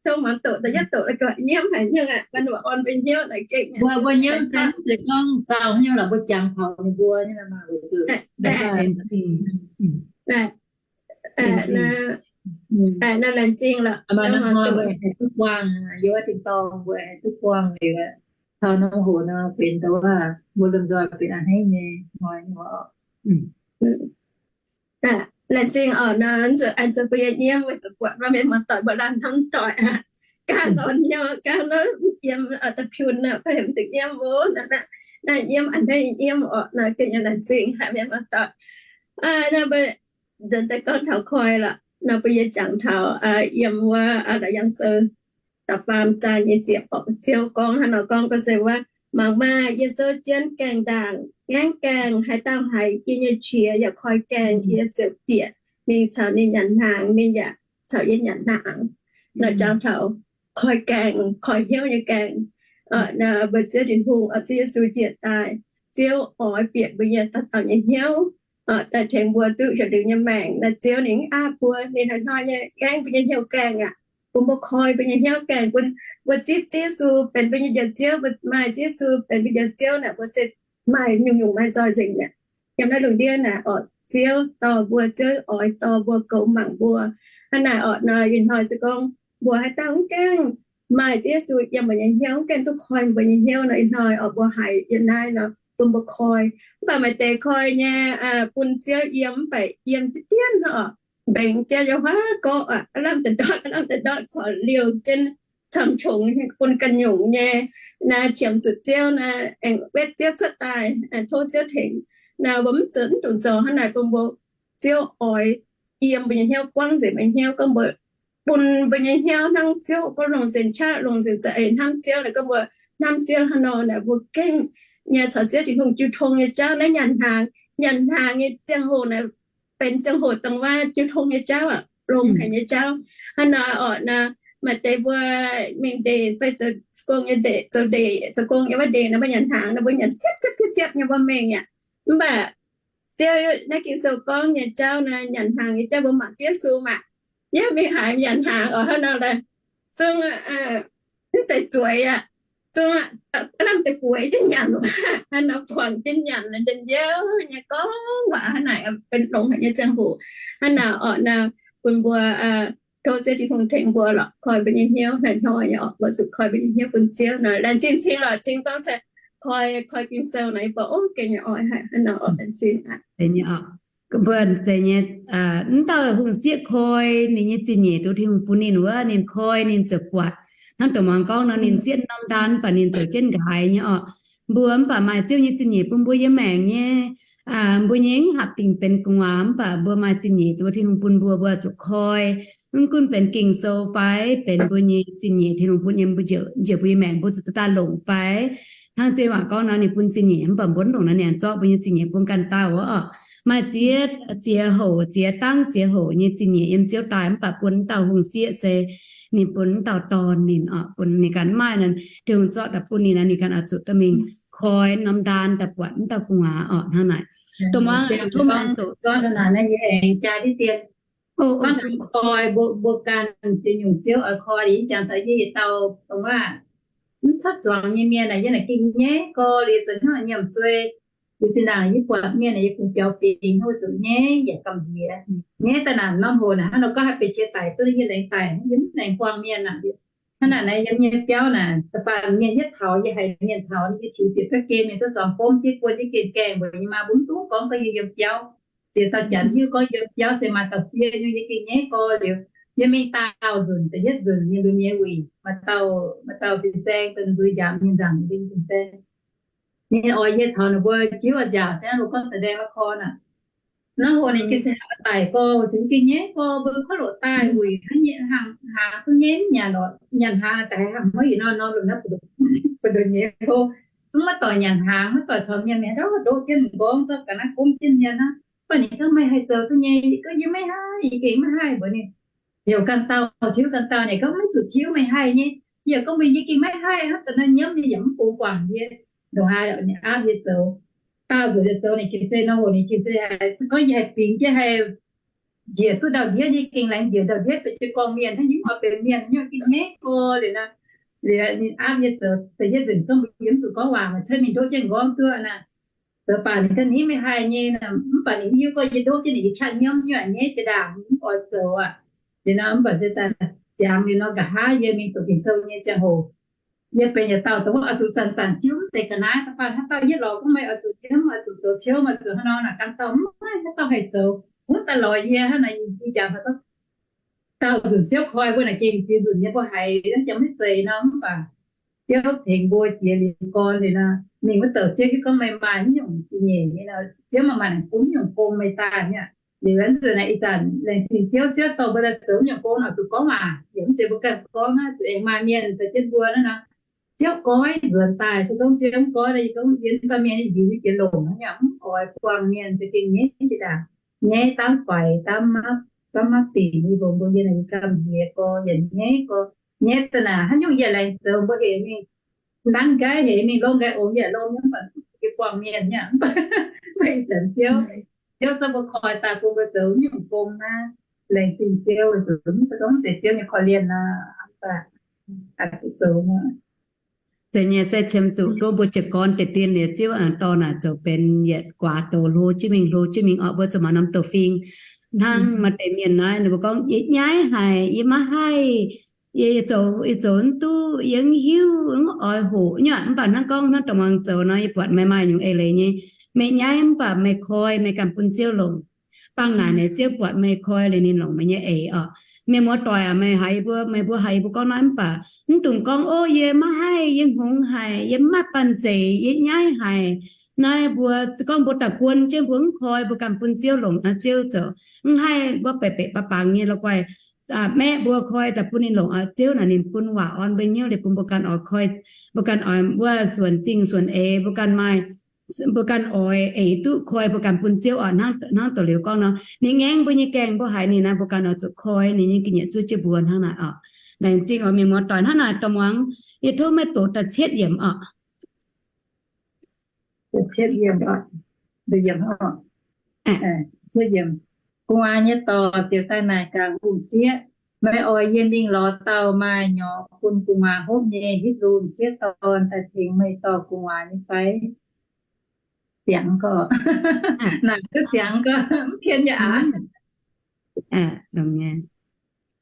tov muangx doqc daaih yietv doqc la'gorqc nyiemv haic nyungc aqv, mbuo orn mbuo hnyouv naaic gengh mbuo nyiemv se mv zeiz gorngv nzauh hnyouv lorqc, mbuo jangx taux ninh mbuo nyei. Naaiv laengz zingh lorqc, mbuo haih duqv buangh, yiem wuov tin-dorngh mbuo haih duqv buangh liuz, taux norm hoc nor benx dongh wuov mbuo lomh nzoih benx a'hneiv nyei hnoi nyei oc. Laengz zingh oc nor, zuqc an zoux mbuo nyei nyiemv weic zuqc buatc mienh muoz-doic mbuo laanh hnamv doic aqv, gaanv orn hnyouv, gaanv nor yiem da'piun nor, mv dungx nyiemv oc. Naaiv nyiemv a'hneiv nyiemv oc nor, gengh laengz zingh haic mienh muoz-doic. Naaiv mbuo nzuonx daaih gorngv taux koi lorqc nor, mbuo yie jangx taux yiem wuov Laauc Yaangh Sou da'faam zaang nyei ziepc orqc, Ziouv gorngv hnangv nor gorngv, gorngv se wuov, mangc maah! Yie souv jienv gaengh ndaangc, ngaengv gaengh. Haaix dauh haiz yie nyei qiex yaac koi gaengh, yie ziouc bieqc mingh caux ninh nyanc hnaangx, ninh yaac caux yie nyanc hnaangx. Nor jangx taux koi gaengh, koi hnyouv nyei gaengh. Mbuo Ziouv Tin-Hungh, Ziouv Yesu njiec daaih, Ziouv oix bieqc mbuo nyei dauh dauh nyei hnyouv daaih tengx mbuo duqv heuc liuz nyei maengc. Naaiv Ziouv ninh mv aapv mbuo, ninh hnoi-hnoi nyei ngaengv mbuo nyei hnyouv gaengh aqv, bun mbuo koi mbuo nyei hnyouv gaengh, bun mbuo zipv Ziouv Yesu benx mbuo nyei Njoux Ziouv, mbuo maaih Ziouv Yesu benx mbuo nyei Njoux Ziouv naaic, mbuo se maaih nyungc-nyungc maaih nzoih nzengc mi'aqv. Yiem naaiv lungh ndiev naaic orqc, Ziouv dorh mbuo, Ziouv oix dorh mbuo, goux mangc mbuo. Hnangv naaic orqc nor, ih hnoi se gorngv mbuo haaix dauh mv gaengh maaih Ziouv Yesu yiem mbuo nyei hnyouv, mv gaengh duqv koi mbuo nyei hnyouv nor, ih hnoi orqc mbuo haiz yiem naaiv nor bun mbuo koi. Mv baac maaih deix koi nyei, bun Ziouv yiem mv baac yiem diqv dienv oc, mbengx jienv yiem huaav gorqv aqv, lamh deix ndortv, lamh deix ndortv corc liouh jienv camv-qongx bun ganh nyungc nyei. Naaiv qiemx zuqc Ziouv naaiv, aengx wetv Ziouv cuotv daaih, tov Ziouv tengx. Naaiv mbuo mv zuqc, mv dungx zoux hnangv naaic, bun mbuo Ziouv oix yiem mbuo nyei hnyouv, buangv nzengc mbuo nyei hnyouv, gorngv mbuo bun mbuo nyei hnyouv hnangv Ziouv, gorngv longc nzengc qaqv, longc nzengc za'eix hnamv Ziouv naaic, gorngv mbuo hnamv Ziouv hnangv nor naaic, mbuo gengh nyei caux Ziouv Tin-Hungh jiu tong nyei jauv. Naaiv nyanc hnaangx, nyanc hnaangx nyei ziangh hoc naaic, benx ziangh hoc dongh wuov jiu tong nyei jauv aqv, longx haic nyei jauv. Hnangv nor orqc nor, maaih deix mbuo mingh ndeic fai zoux gong nyei ndeic, zoux ndeic, zoux gong nyei wuov ndeic nor, mbuo nyanc hnaangx nor, mbuo nyanc siepv siepv siepv siepv nyei, mbuo mengh aqv. Mv baac Ziouv naaiv Ging-Sou gorngv nyei jauv naaiv, nyanc hnaangx nyei jauv mbuo mangc Ziouv Yesu maah. Yie mingh haaix nyanc hnaangx oc, hnangv nor leh, zungv mv zeiz zueiz aqv, zungv lamh deix gueix jienv nyanc, hnangv nor buangh jienv nyanc, njien-youh nyei gorngv waac hnangv naaic, benx longx haic nyei ziangh hoc. Hnangv naaic orqc nor, bun mbuo tov Ziouv Tin-Hungh tengx mbuo lorqc, koi mbuo nyei hnyouv hnoi-hnoi nyei orqc, mbuo zuqc koi mbuo nyei hnyouv bun Ziouv nor. Laengz zingh cing lorqc, cing gorngv se koi, koi Ging-Sou nor, yie mbuo o gengh nyei oix haic hnangv nor orqc, laengz zingh aqv. Mbuo zeiz nyei, mv dauh hungh sieqv koi ninh nyei zingh nyeic duqv Tin-Hungh bun ninh wuov, ninh koi ninh ziouc buatc. Hnangv dongh muangx gorngv nor, ninh zieqv norm ndaan mv baac ninh zoux jienv nqaaix nyei orqc. Mbuo mv baac maaih Ziouv nyei zingh nyeic bun mbuo yiem maengc nyei, mbuo nyei mv hapv dingc benx gu'nguaaz, mv baac mbuo maaih zingh nyeic duqv Tin-Hungh bun mbuo, mbuo zuqc koi. Mv gunv benx Ging-Sou fai benx mbuo nyei zingh nyeic Tin-Hungh bun nyei, mbuo njiec, njiec mbuo nyei maengc mbuo zuqc duqv daaih longc fai. Hnangv Ziouv waac gorngv nor, ninh bun zingh nyeic mv baac mbuo mv longc nor, ninh zorqv mbuo nyei zingh nyeic bun ganh dauh wuov orqc. Maaih ziex, ziex houc, ziex dangv ziex houc nyei zingh nyeic yiem Ziouv daaih, mv baac bun wuov dauh hungh sieqv se ninh bun wuov dauh dorn ninh oc, bun ninh ganh mv maaih nor, Tin-Hungh zorqv daaih bun ninh nor, ninh ganh oix zuqc dorh mingh koi norm ndaan daaih buatc wuov dauh gu'nguaaz oc. Hnangv naaic, dongh muangx tov mangc doqc. Koi mbuo ganh ziex nyungc Ziouv oix koi, ih jangx taux yie yietc dauh dongh wuov mv cuotv zuangx nyei mienh naaic, yie naaic gengh nyaiv gorx liuz zoux hnyouv nyiemc suei. Liuz zinh ndaangc yie buatc mienh naaic, yie kungx biaux bingx, wuov zuqc nyaiv yaac gamh nziex. Nyaiv daaih naaic norm hoc naaic hnangv nor gorngv haih benx qiex daic duqv yie laengz daic, yie mv laengz buangh mienh aqv. Hnangv naaic naaic yiem nyei biauv naaic, da'faanh mienh yietv taux, yie haiz mienh taux, yie tiux bieqc ga'gem mienh duqv sorngx gomv jienv buo jienv gengh gaengh mbuox yie maa mbuo mv dungx gorngv gorngv yie yiem biauv. Ziex dauh janx hiuv gorngv yiem biauv se maaih dauh fiev nyei, yie gengh nyaiv gorx liuz, yie mingh daauh nzunc da'yietv nzunc nyei mbuo mienh wuic, maaih dauh fin-saeng dongh ninh mbuo njaaux mienh nzaangc mingh fin-saeng. Ninh oix yie caux ninh mbuo jiuv oix nziaauc, dengv ninh mbuo gorngv da'ndaeng la'korn aqv. Naaiv hoc ninh gengh se haaix daic gorx, zuqc gengh nyaiv gorx, mbuo kuv loc daaih wuic hnangv, hnaangx duqv nyaiv mv nyanc lorqc, nyanc hnaangx daaih haaix hnoi ih nor nor loc naaiv buoz-ndoqv nyei hlo, zungv maiv doic nyanc hnaangx, maiv doic caux mienh mingh, ndoqv jienv m'nqorngv zorqv ga'naaiv gomv jienv mienh hnangv. Mv baac ninh gorngv meih haih zoux duqv nyei, gorngv yie maiv haih, yie gengh maiv haih mbuox ninh. Heuc ganh dauh, tiuv ganh dauh, ninh gorngv maiv zuqc tiuv, meih haih nyei. Yie yaac gorngv mbuox yie gengh maiv haih hnangv, da'naaiv nyiemv ninh yaac mv bungx guangc yie, ndongc haaix ninh aapv yie zoux. Dauh nzuqc yie zoux ninh gengh se nor hoc ninh gengh se haiz gorngv yie haih bingx jienv haih njiec duqv ndau-ndiev, yie gengh laengz njiec ndau-ndiev benx jiez gorngv mienh hnangv, yie mv oix benx mienh nyei, gengh nyaiv gorx liuz nor. Liuz ninh aapv yie zoux da'yietv nzunc gorngv mbuox yie mv zuqc gorngv waac, maaih cuotv mingh ndoqv jienv m'nqorngv duqv naaic. Zoux baac ninh ganh ninh maiv haih nyei, mv baac ninh hiuv gorngv yie ndoqv jienv ninh, yie qaqv nyiemv nyuoqc nyaiv jiex ndaangc, mv oix zoux aqv. Liuz nor mv baac se daaih ziangx liuz nor, nqa'haav yie mingh doqc Ging-Sou nyei ziangh hoc, yie benx yietc dauh dongh wuov oix zuqc zanc-zanc jiuv mv deix ga'naaiv. Da'faanh haaix dauh yietv lorz gorngv meih oix zuqc nyiemv, oix zuqc zoux ciouv, oix zuqc hnangv nor naaic, ganh dauh mv maaih haaix dauh haih zoux. Wuov daaih lorz yie hnangv naaic, yie jangx dauh nzunc Ziouv koi mbuo naaic gengh ziex nzunc nyei mbuo haiz jangx maiv zeiz nor, mv baac Ziouv tengx mbuo jiex liuz gorn liuz nor, mingh wuov douc Ziouv hiuv gorngv meih maaih mv nyungc zingh nyeic nyei nor, Ziouv maaih maanc bun mv nyungc gong meih daaih nyei aqv. Liuz nzunc naaic ih zanc laengz zingh Ziouv, Ziouv dorh mbuo daaih zoux mv nyungc gong oix zuqc gorngv waac, yaac mv zeiz mbuo ganh gorngv aqv, zuqc aengx maaih mienh caux jienv mbuo naaiv nor. Ziouv goiv nzuonx daaih, se gorngv Ziouv mv goiv, yie gorngv yie mv baac mienh yiuc nyei jiex longc hnangv, yaac mv oix buangh mienh, se gengh nyaiv jiex ndaangc, nyaiv daamv faix, daamv mapv, daamv mapv dingc, yie mbuox mbuo yie naaic yie gamh nziex gorx, yaac nyaiv gorx, nyaiv daaih naaic haaix nyungc yaac laengz zoux, mbuo heuc mingh ndanv nqaiv, heuc mingh lomh nqaiv ongx yaac lomh, mv baac yie buangh mienh nyei aqv. Mv baac ih zanc Ziouv, Ziouv zorqv mbuo koi daaih bun mbuo zoux mv nyungc gong naaiv, laengz zingh Ziouv, mv zeiz gorngv deix Ziouv nyei korv-lienh nor, mv baac zoux Deix nyei se qiemx zuqc nduov mbuo jiez gorn deix dien liuz, Ziouv aengx dorh naaic zoux benx yietc guaax douz hlo jienv mingh, hlo jienv mingh orqc. Mbuo zuqc maaih norm douz-fing hnangv maaih deix mienh naaiv, ninh mbuo gorngv, Yie nyaiv haic, yie maiv haih, yie, yie zoux, yie zoux mv duqv, yie mv hiuv, mv oix hoqc nyei. Mv baac hnangv gorngv hnangv dongh muangx zoux nor, yie buatc meih maaih nyungc eix leiz nyei. Meih nyaiv mv baac meih koi, meih ganh bun Ziouv longc. Bangh naaic, Ziouv buatc meih koi liuz ninh longc meih nyei eix orqc. Mienh muoz-doic aac, meih haiz mbuo, meih mbuo haiz mbuo gorngv naaiv mv baac mv dungx gorngv, Ov, yie maiv haih, yie hngongx haic, yie mv maaih banh zeic, yie nyaiv haic. Naaiv mbuo gorngv mbuo daaih guon jienv mbuo mv koi, mbuo ganh bun Ziouv longc aqv. Ziouv zoux mv haih mbuo baeqc baeqc baac bangc nyei la'guaih maeqv mbuo koi daaih bun ninh longc aqv. Ziouv naaic ninh bun waac orn mbuo hnyouv liuz bun mbuo ganh oix koi, mbuo ganh oix wuov suonc zingh suonc eix, mbuo ganh maaih mbuo ganh oix eix duqv koi, mbuo ganh bun Ziouv orqc. Hnangv dongh liuz gorngv nor, ninh ngaengv mbuo nyei gaengh, mbuo haiz ninh naaic, mbuo ganh oix zuqc koi ninh nyei ga'nyiec zuov jienv mbuo hnangv naaic orqc. Laengz zingh oc mienh muoz-doic. Hnangv naaic dongh muangx, yie tov meih doqc da'cietv yiemc orqc. Gu'nguaaz nyei dorc ziouc daaih naaic gaax hungh sieqv, Meih oix yie mingh lorz dauh maaih nyorx bun gu'nguaaz hopv nyei Hipv^lu m'sieqv dorn daaih tengx meih dorh gu'nguaaz nyei fai? Ziangx gorx, naaic duqv ziangx gorx, mv pien yaac aqv.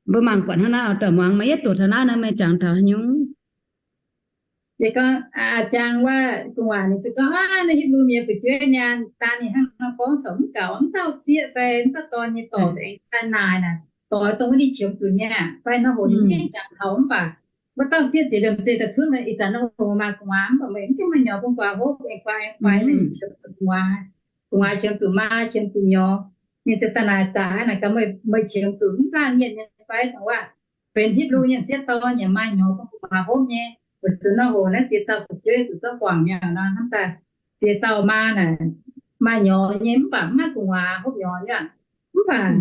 Mbuo mangc buatc hnangv naaiv oix doic muangx, meih yietv doqc taux naaiv, meih jangx taux haaix nyungc? Yie gorngv, Aa, jangx wuov gu'nguaaz ninh ziouc gorngv, Aav, naaiv Hipv^lu mienh fu'jueiv niaa, daan ninh hnangv nor gorngv corc mv gaux, mv dauh sieqv fai mv dauh dorn nyei dorc aengx daaih naaic naaic, doix dongh wuov ninh qiemx zuqc nyei aqv fai nor hoc ninh mv gaengh jangx taux mv baac wuov dauh sieqv ziouc liemh zeih daaih cuotv, Meih ih zanc nor hoc maaih gu'nguaaz mv baac meih mv gaengh maaih nyorx bun gu'nguaaz hopv, aengx guaax aengx guaax, meih qiemx zuqc gu'nguaaz, gu'nguaaz qiemx zuqc maa, qiemx zuqc nyorx. Ninh ziouc daaih naaic zaqc naaic gaax, Meih qiemx zuqc mv laanh mienh nyei fai? Dongh wuov benx Hipv^lu nyei m'sieqv dorn yaac maaih nyorx bun gu'nguaaz hopv nyei. Weic zuqc nor hoc naaiv ziex dauh fu'jueiv zuqc zorqv guangc mi'aqv nor, hnamv daaih ziex dauh maa naaic, maaih nyorx nyei mv baac mv maaih gu'nguaaz hopv nyorx nyei aqv. Mv baac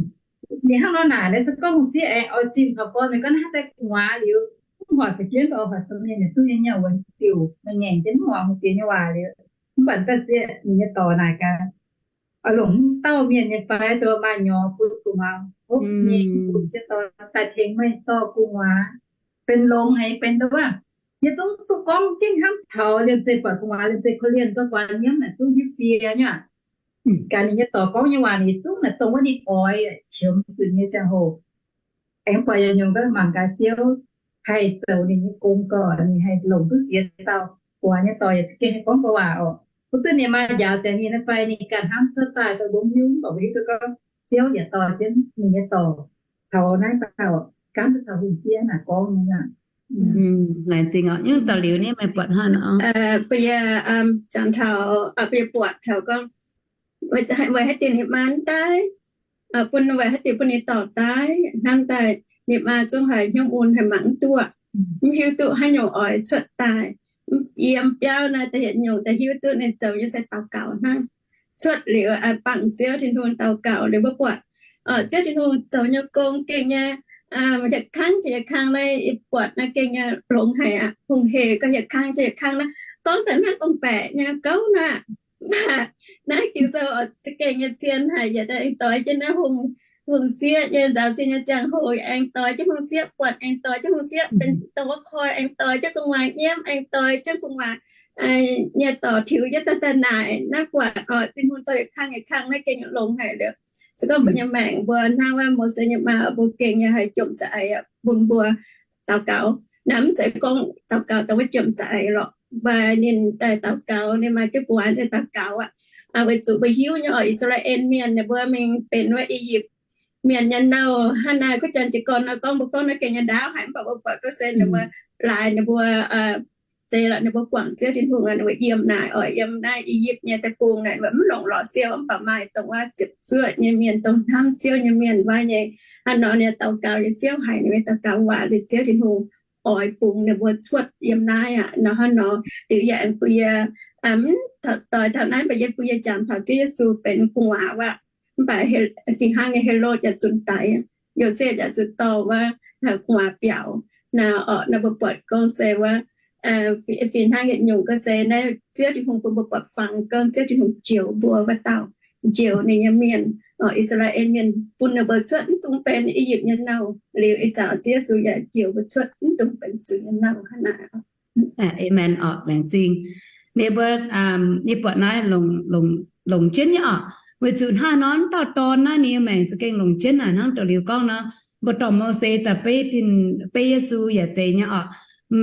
ninh hnangv nor naaic, naaiv se gorngv hungh sieqv aengx oix zimh taux gorn, ninh gorngv naaiv daaih gu'nguaaz liuz, mv hoic fu'jueiv mv baac oix hoic domh mienh yietc zungv nyei nyauv wuonx diuc, meih ngaengc jienv mv muangx hungh diex nyei waac liuz, mv baac daaih sieqv ninh nyei dorc naaic gaax, oix longc mv dauh mienh nyei fai, dongh maaih nyorx bun gu'nguaaz hopv nyei, bun sieqv dorn daaih tengx meih dorh gu'nguaaz benx longx haic, benx dongh wuov, yie zungv duqv gorngv gengh hnamv taux liemh zeih buatc gu'nguaaz, liemh zeih korv-lienh, gorngv gu'nguaaz nyiemv naaic zungv hiuv sie nyei aqv. Gaax ninh nyei dorc gorngv nyei waac, ninh zungv naaic dongh wuov ninh oix qiemx zuqc nyei ziangh hoc, aengx buatc yietc nyungc gaax mangc gaax Ziouv haih zoux ninh nyei gong, gorngv ninh haih longc duqv ziex dauh gu'nguaaz nyei dorc yaac za'gengh haih gorngv gouv waac oc. Mv duqv ninh maa njaaux deix ninh naaiv fai ninh ganh hnamv cuotv daaih, dongh mbuo mv hiuv, mv baac mbuo hiuv duqv gorngv Ziouv yaac dorh jienv ninh nyei dorc taux naaiv dauh, gaanv duqv taux hungh sieqv naaic gorngv nyei aqv. Laengz zingh oc. Nyungc daaih liuz nyei meih buatc hnangv nor, mbuo yie jangx taux, mbuo yie buatc taux gorngv, weic haaix diuc ninh maa mv daaih, bun weic haaix diuc bun ninh dorc daaih hnamv daaih, ninh maa zungv haiz hnyouv mun, haiz mangc mv duqv, mv hiuv duqv haaix nyungc oix cuotv daaih. Yiem biauv naaiv da'yietc nyungc daaih hiuv duqv ninh zoux nyei se daux gaux hnangv. Cuotv liuz bangc Ziouv Tin-Hungh daux gaux liuz mbuo buatc Ziouv Tin-Hungh zoux nyei gong gengh nyei, yietc kangv jiex yietc kangv naaiv, yie buatc naaiv gengh nyei longx haic aqv. Hungh hec gorngv yietc kangv jiex yietc kangv naaiv, gorngv daaih hnangv gorngv-baeqc nyei gouv naaiv. Mv baac naaiv Ging-Sou oix za'gengh nyei zien haic, yietc daaih aengx doix jienv naaiv hungh, hungh sieqv nyei nzaaux sin nyei ziangh hoc aengx doix jienv hungh sieqv buatc, aengx doix jienv hungh sieqv benx dongh wuov koi, aengx doix jienv gu'nguaaz nyiemv, aengx doix jienv gu'nguaaz nyei dorc tiux jienv daaih daaih naaic. Naaiv buatc oix Tin-Hungh dorh yietc kangv yietc kangv naaiv gengh longx haic liuz. Se gorngv mbuo nyei maengc mbuo hnangv wuov Mose nyei maa, mbuo gengh nyei haih jomc za'eix bun mbuo daux gaux. Naaiv mv zeiz gorngv daux gaux dongh wuov jomc za'eix lorqc, mv baac ninh daaih daux gaux, ninh maaih jienv gu'nguaaz daaih daux gaux aqv. Weic zuqc mbuo hiuv nyei oc, I^saa^laa^en Mienh ninh mbuo mingh benx wuov I^yipv Mienh nyei nouh. Hnangv naaiv kuv janx jiez gorn nor gorngv, mbuo gorngv naaiv gengh nyei ndaauv haic, mv baac mbuo buatc gorngv se ninh mbuo laaix ninh mbuo zeiz lorqc, ninh mbuo guangc Ziouv Tin-Hungh, ninh mbuo yiem naaic oc, yiem naaiv I^yipv nyei deic-bung naaic, ninh mbuo mv longc lorz siou, mv baac maaih dongh wuov ziepc zuoqv nyei mienh, dongh hnamv Ziouv nyei mienh wuov nyei. Hnangv nor ninh daux gaux liuz Ziouv haic, ninh mbuo daux gaux waac liuz Ziouv Tin-Hungh oix bungx ninh mbuo cuotv yiem naaiv aqv. Nor hnangv nor liuz yie aengx bun yie mv doix taux naaiv, mv baac yie bun yie jangx taux Ziouv Yesu benx gu'nguaaz wuov. Mv baac fih hnangv nyei Helotv yaac zunc daix, Yosepv yaac zuqc dorh wuov gu'nguaaz biaux. Naaiv orqc, naaiv mbuo buatc gorngv se wuov, fih hnangv yietc nyungc gorngv se naaiv Ziouv Tin-Hungh bun mbuo buatc fangx gorngv Ziouv Tin-Hungh njoux mbuo wuov dauh, njoux ninh nyei mienh, I^saa^laa^en Mienh, bun ninh mbuo cuotv, mv dungx benx I^yipv nyei nouh. Liuz ih zanc Ziouv Yesu yaac njoux mbuo cuotv, mv dungx benx zuiz nyei nouh hnangv naaic. Aamen orqc, laengz zingh. Ninh mbuo, yie buatc naaiv longc jienv nyei orqc. Weic zuqc hnangv nor, wuov dauh dorn naaiv ninh nyei maengc za'gengh longc jienv aac. Hnangv dongh liuz gorngv nor, mbuo dorh Mose daaih beiv, beiv Yesu yaac zeiz nyei orqc.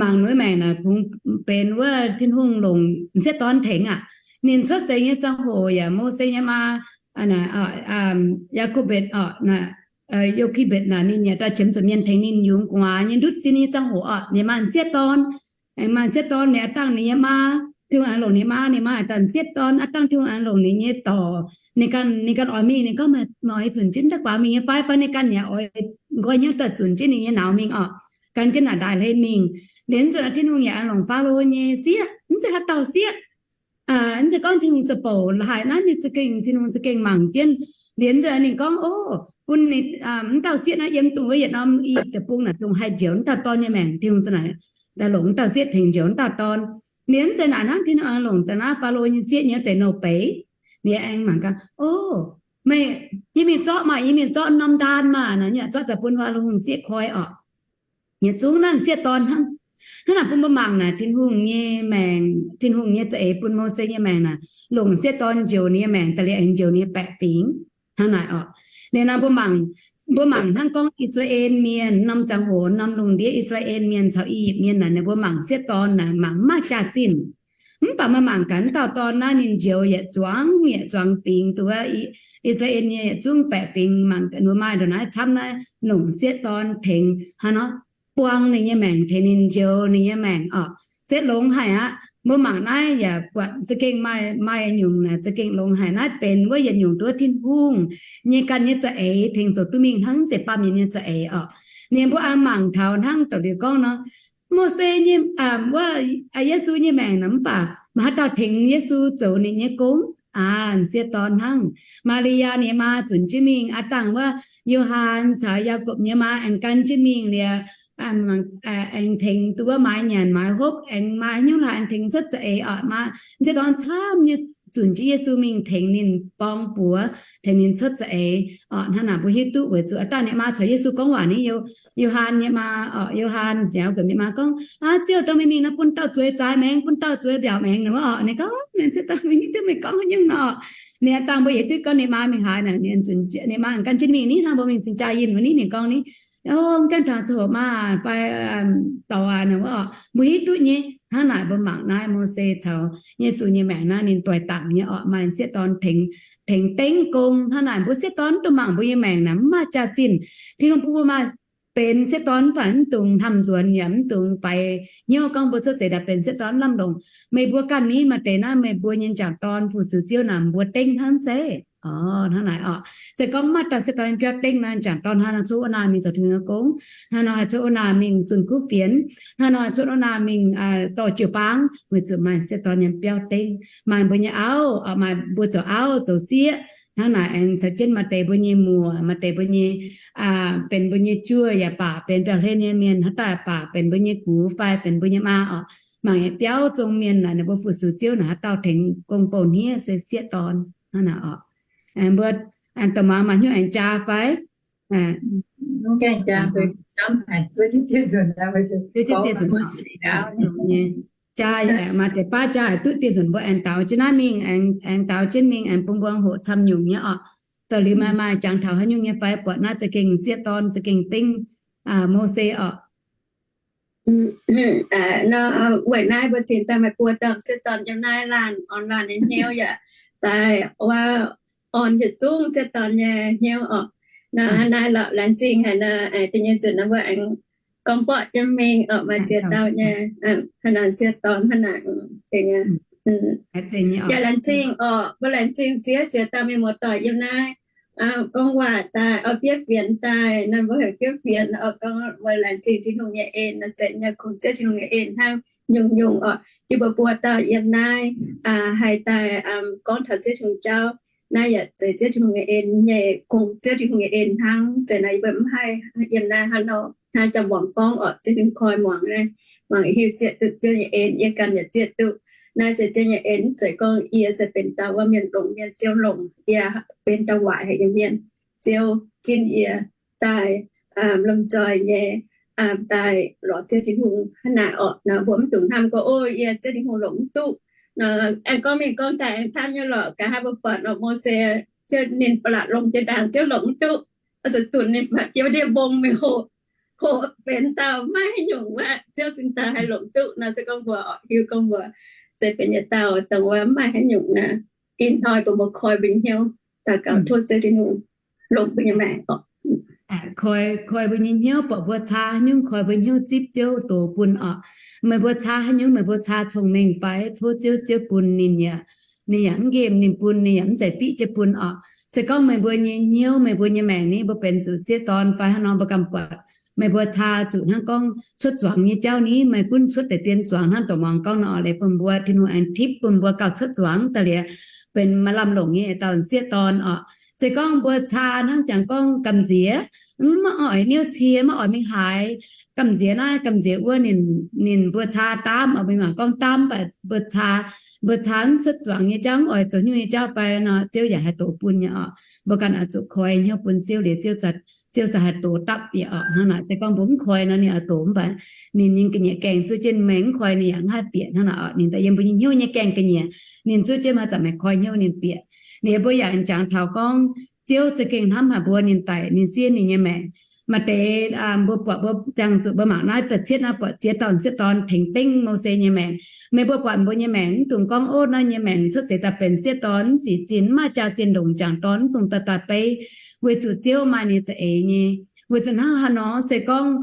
Mangc ninh nyei maengc naaic kungx benx wuov Tin-Hungh longc m'sieqv dorn tengx aqv. Ninh cuotv seix nyei ziangh hoc yaac Mose nyei maa, Yaakopv orqc, Yaakopv naaic ninh yaac daaih qiemx zuqc mienh tengx ninh yungz gu'nguaaz nyei ndutv sin nyei ziangh hoc orqc, ninh maaih m'sieqv dorn. Aengx maaih m'sieqv dorn, ninh aav dangh ninh nyei maa, Tin-Hungh aengx longc ninh nyei maa, ninh maaih daaih m'sieqv dorn. Aav dangh Tin-Hungh aengx longc ninh nyei dorc, ninh ganh, ninh ganh oix mingh, ninh gorngv, Meih oix zunc jienv daaih guaax mingh nyei fai? Fai ninh ganh yaac oix nqoi hnyouv daaih zunc jienv ninh nyei nauz mingh orqc, gan jienv naaic ndaaih hlen mingh. Liuz nzunc Tin-Hungh yaac aengx longc Faalo nyei sieqv, mv zeiz haaix dauh sieqv. Mv zeiz gorngv Tin-Hungh zoux bouc haic naaiv, ninh za'gengh, Tin-Hungh za'gengh mangc jienv. Liuz nzunc ninh gorngv, Ov, bun ninh, mv dauh sieqv naaiv yiem dongh wuov yietc norm I^yipv deic-bung naaic dongh haih njoux wuov dauh dorn nyei maengc. Tin-Hungh za'naaic daaih longc wuov dauh sieqv tengx njoux wuov dauh dorn. Liuz mv zeiz naaic hnangv, Tin-Hungh longc daaih naaiv Faalo nyei sieqv nyei wuov deix nouh beiz. Ninh aengx mangc gaax, Ov, meih, yie mingh zorqv maah, yie mingh zorqv norm ndaan maah. Naaiv yaac zorqv daaih bun Faalo nyei sieqv koi orqc. Yietc zungv naaiv m'sieqv dorn hnangv. Hnangv naaic bun mbuo mangc naaic, Tin-Hungh nyei maengc, Tin-Hungh nyei za'eix bun Mose nyei maengc naaic, longc m'sieqv dorn njoux ninh nyei maengc daaih liuz aengx njoux ninh nyei baeqc fingx. Hnangv naaic orqc. Ninh naaiv mbuo mangc, mbuo mangc hnangv gorngv I^saa^laa^en Mienh norm ziangh hoc, norm lungh ndiev I^saa^laa^en Mienh caux I^yipv Mienh naaic, ninh mbuo mangc m'sieqv dorn naaic mangc mv maaih jaax-zinh. Mv baac meih mangc gaax wuov dauh dorn naaiv ninh njoux yietc zuangx, yietc zuangx fingx, dongh wuov I^saa^laa^en nyei yietc zungv baeqc fingx. Mangc gaax mbuo maaih ndongc naaiv camv naaiv, longc m'sieqv dorn tengx hnangv nor, buang ninh nyei maengc, tengx ninh njoux ninh nyei maengc orqc. Se longx haic aqv. Mbuo mangc naaiv yaac buatc za'gengh maaih, maaih nyungc naaic za'gengh longx haic. Naaiv benx wuov yietc nyungc duqv Tin-Hungh nyei ganh nyei za'eix tengx zoux duqv mingh hnangv, mv zeiz baamh mienh nyei za'eix orqc. Ninh mbuo aengx mangc taux hnangv da'liuz gorngv nor, Mose nyei, wuov, Yesu nyei maengc naaic, mv baac maaih haaix dauh tengx Yesu zoux ninh nyei gong? Aa, sieqv dorn hnangv. Maa^li^yaa nyei maa zunc jienv mingh, aa dangh wuov Yo^han caux Yaagorpc nyei maa aengx gan jienv mingh liuz, aengx tengx duqv wuov maaiz nyanc maaiz hopv, aengx maaih haaix nyungc laaix aengx tengx cuotv za'eix oc. Maa, sieqv dorn camv nyei zunc jienv Yesu mingh tengx ninh borng buoz, tengx ninh cuotv za'eix oc. Hnangv naaic mbuo hiuv duqv weic zuqc aa dangh ninh maa caux Yesu gorngv waac ni, Yo^han nyei maa oc, Yo^han, Yaagorpc nyei maa gorngv, Aa, Ziouv, dongh meih mingh nor bun dauh zueiz zaaix maengx, bun dauh zueiz mbiaauc maengx nor wuov oc. Ninh gorngv, Mienh sieqv dorn, meih hiuv duqv meih gorngv haaix nyungc nor oc. Ninh aa dangh mbuo yietc duqv gorngv ninh maa mingh haaix naaic, ninh maa gan jienv mingh ni, hnangv mbuo mingh cing-jaa yinh wuov ni, ninh gorngv ni, O, mv gaengh taux ziangh hoc maah, fai dorh aqv nor wuov oc. Mbuo hiuv duqv nyei. Hnangv naaic mbuo mangc naaiv Mose caux Yesu nyei maengc naaiv ninh doix dangc nyei oc, maaih sieqv dorn tengx, tengx dengv gong. Hnangv naaic mbuo sieqv dorn mv dungx mangc mbuo nyei maengc naaic mv maaih jaax-zinh. Tin-Hungh bun mbuo maaih benx sieqv dorn mv baac mv dungx hnamv nzuonx yaac mv dungx faix hnyouv gorngv mbuo cuotv seix daaih benx sieqv dorn lamh longc. Meih mbuo ganh ni maaih deix naaiv meih mbuo nyei njang dorn fu-sux Ziouv naaic mbuo dengv hnangv zeiv. Hnangv naaic oc, se gorngv mv maaih dauh sieqv dorn nyei biauv dengv naaiv, njang dorn hnangv nor cuotv wuov naaic mingh zoux Tin-Hungh nyei gong, hnangv nor haih cuotv wuov naaic mingh zunh kuv fienx, hnangv nor haih cuotv wuov naaic mingh dorh jiu-baang, weic zuqc maaih sieqv dorn nyei biauv dengv. Maaih mbuo nyei auv, maaih mbuo zoux auv zoux sieqv, hnangv naaic aengx caux jienv maaih deix mbuo nyei muoc, maaih deix mbuo nyei benx mbuo nyei juoh yaac baac, benx biauv-hlen nyei mienh haaix dauh baac, benx mbuo nyei gux fai benx mbuo nyei maa oc. Mangc nyei biauv zong mienh naaic ninh mbuo fu-sux Ziouv naaic haaix dauh tengx gong bouh hniev se sieqv dorn. Hnangv naaic oc. Mbuo aengx da'maangx maaih hnyouv aengx jaa fai? Jaa yaac maaih deix baav jaa haic duqv dieh nzunc mbuo aengx daux jienv naaiv mingh, aengx daux jienv mingh aengx bun mbuo hoqc camv nyungc nyei oc. Dongh liuz maaih maaih jangx taux haaix nyungc nyei fai? Buatc naaiv za'gengh sieqv dorn za'gengh dengv Mose oc. Weic naaiv mbuo cingx daaih maaih buo dauh sieqv dorn yiem naaiv laanh orn laanh nyei hnyouv yaac daaih wuov orn yietc zungv sieqv dorn nyei hnyouv oc. Naaiv lorqc laengz zingh haic nor, da'nyeic nzunc nor mbuo aengx gorngv borqv jienv mingh oc, maaih ziex dauh nyei haaix nor sieqv dorn hnangv naaic. Yaac laengz zingh oc, mbuo laengz zingh ziex ziex dauh mienh muoz-doic yiem naaiv gorngv waac daaih, oix fiev fienx daaih nor, mbuo heuc fiev fienx oc. Gorngv mbuo laengz zingh Tin-Hungh nyei en nor, se nyei kungx Ziouv Tin-Hungh nyei en hnangv nyungc-nyungc oc. Yie mbuo buo dauh yiem naaiv haih daaih gorngv taux Ziouv Tin-Hungh jauv. Naaiv yaac zeiz Ziouv Tin-Hungh nyei en nyei, kungx Ziouv Tin-Hungh nyei en hnangv. Zeiz naaiv yie mbuo mv haih yiem naaiv hnangv nor, hnangv jangx muangx gorngv oc, Ziouv Tin-Hungh koi muangx naaiv, muangx hiuv zieqv duqv Ziouv nyei en, yie ganh yaac zieqv duqv. Naaiv se Ziouv nyei en, mv zeiz gorngv yie se benx dauh wuov mienh longx mienh, Ziouv longc yie benx dauh waaic haic nyei mienh. Ziouv ginv yie daaih lomh nzoih nyei daaih lorz Ziouv Tin-Hungh hnangv naaic oc. Nor mbuo mv dungx hnamv gorngv, o, yie Ziouv Tin-Hungh longc mv duqv. Aengx gorngv mingh gorngv daaih aengx camv nyei lorqc. Nqa'haav mbuo buatc nor, Mose, Ziouv ninh ba'laqc longc jiex ndaangc, Ziouv longc mv duqv. Oix zuqc zunc ninh jiex ndie-mbung mingh hoqc, hoqc benx dauh maiv haaix nyungc wuov, Ziouv cingx daaih haih longc duqv nor. Se gorngv mbuo hiuv gorngv mbuo se benx yietc dauh dongh wuov maiv haaix nyungc nor, ih hnoi bun mbuo koi mbuo nyei hnyouv daux gaux tov Ziouv Tin-Hungh longc mbuo nyei maengc oc. Koi, koi mbuo nyei hnyouv, buatc mbuo caa haaix nyungc koi mbuo hnyouv zipv Ziouv doz bun oc. Meih mbuo caa haaix nyungc, meih mbuo caa cong-mengh fai, tov Ziouv, Ziouv bun ninh yaac, ninh yaac mv nqemh ninh bun, ninh yaac mv zeiz fiqv jienv bun oc. Se gorngv meih mbuo nyei hnyouv, meih mbuo nyei maengc ni, mbuo benx zuqc sieqv dorn fai hnangv nor, mbuo ganh buatc meih mbuo caa zuqc hnangv gorngv cuotv zuangx nyei jauv ni, meih gunv cuotv deix dien zuangx hnangv dongh muangx gorngv nor oc. Liuz bun mbuo, Tin-Hungh aengx tipv bun mbuo gauh cuotv zuangx daaih liuz benx maaih lamh longc nyei dauh sieqv dorn oc. Se gorngv mbuo caa hnangv jangx gorngv gamh nziex, mv, maiv oix niouv cie, maiv oix mingh haaix, gamh nziex naaiv gamh nziex wuov, ninh, ninh mbuo caa daamv oc. Mbuo mangc gorngv daamv, mv baac mbuo caa, mbuo caa mv cuotv zuangx nyei jauv, mv oix zoux nyungc nyei jauv fai nor, Ziouv yaac haih doz bun nyei oc. Mbuo ganh oix zuqc koi hnyouv bun Ziouv liuz, Ziouv, Ziouv se haih doz dapv bieqc oc. Hnangv naaic, se gorngv mbuo mv koi nor, ninh oix doz, mv baac ninh nyei ga'nyiec gaengh zuov jienv maengx, mv koi ninh yaac mv haih bieqc. Hnangv naaic oc, ninh daaih yiem mbuo nyei hnyouv nyei gaengh ga'nyiec, ninh zuov jienv haaix zanc meih koi hnyouv ninh bieqc. Liuz mbuo yaac jangx taux gorngv Ziouv za'gengh hnamv haic mbuo, ninh daic ninh siev ninh nyei maengc. Maaih deix mbuo buatc, mbuo ziangh zuqc mbuo mangc naaiv da'cietv naaiv, buatc ziex dauh sieqv dorn tengx dengv Mose nyei maengc. Meih mbuo buatc mbuo nyei maengc, mv dungx gorngv, ov, naaiv nyei maengc cuotv seix daaih benx sieqv dorn, mv zic zinh, mv maaih jaa-zinh longc, jangc dorn mv dungx daaih daaih beiv, weic zuqc Ziouv maaih ninh za'eix nyei Weic zuqc hnangv haaix nor, se gorngv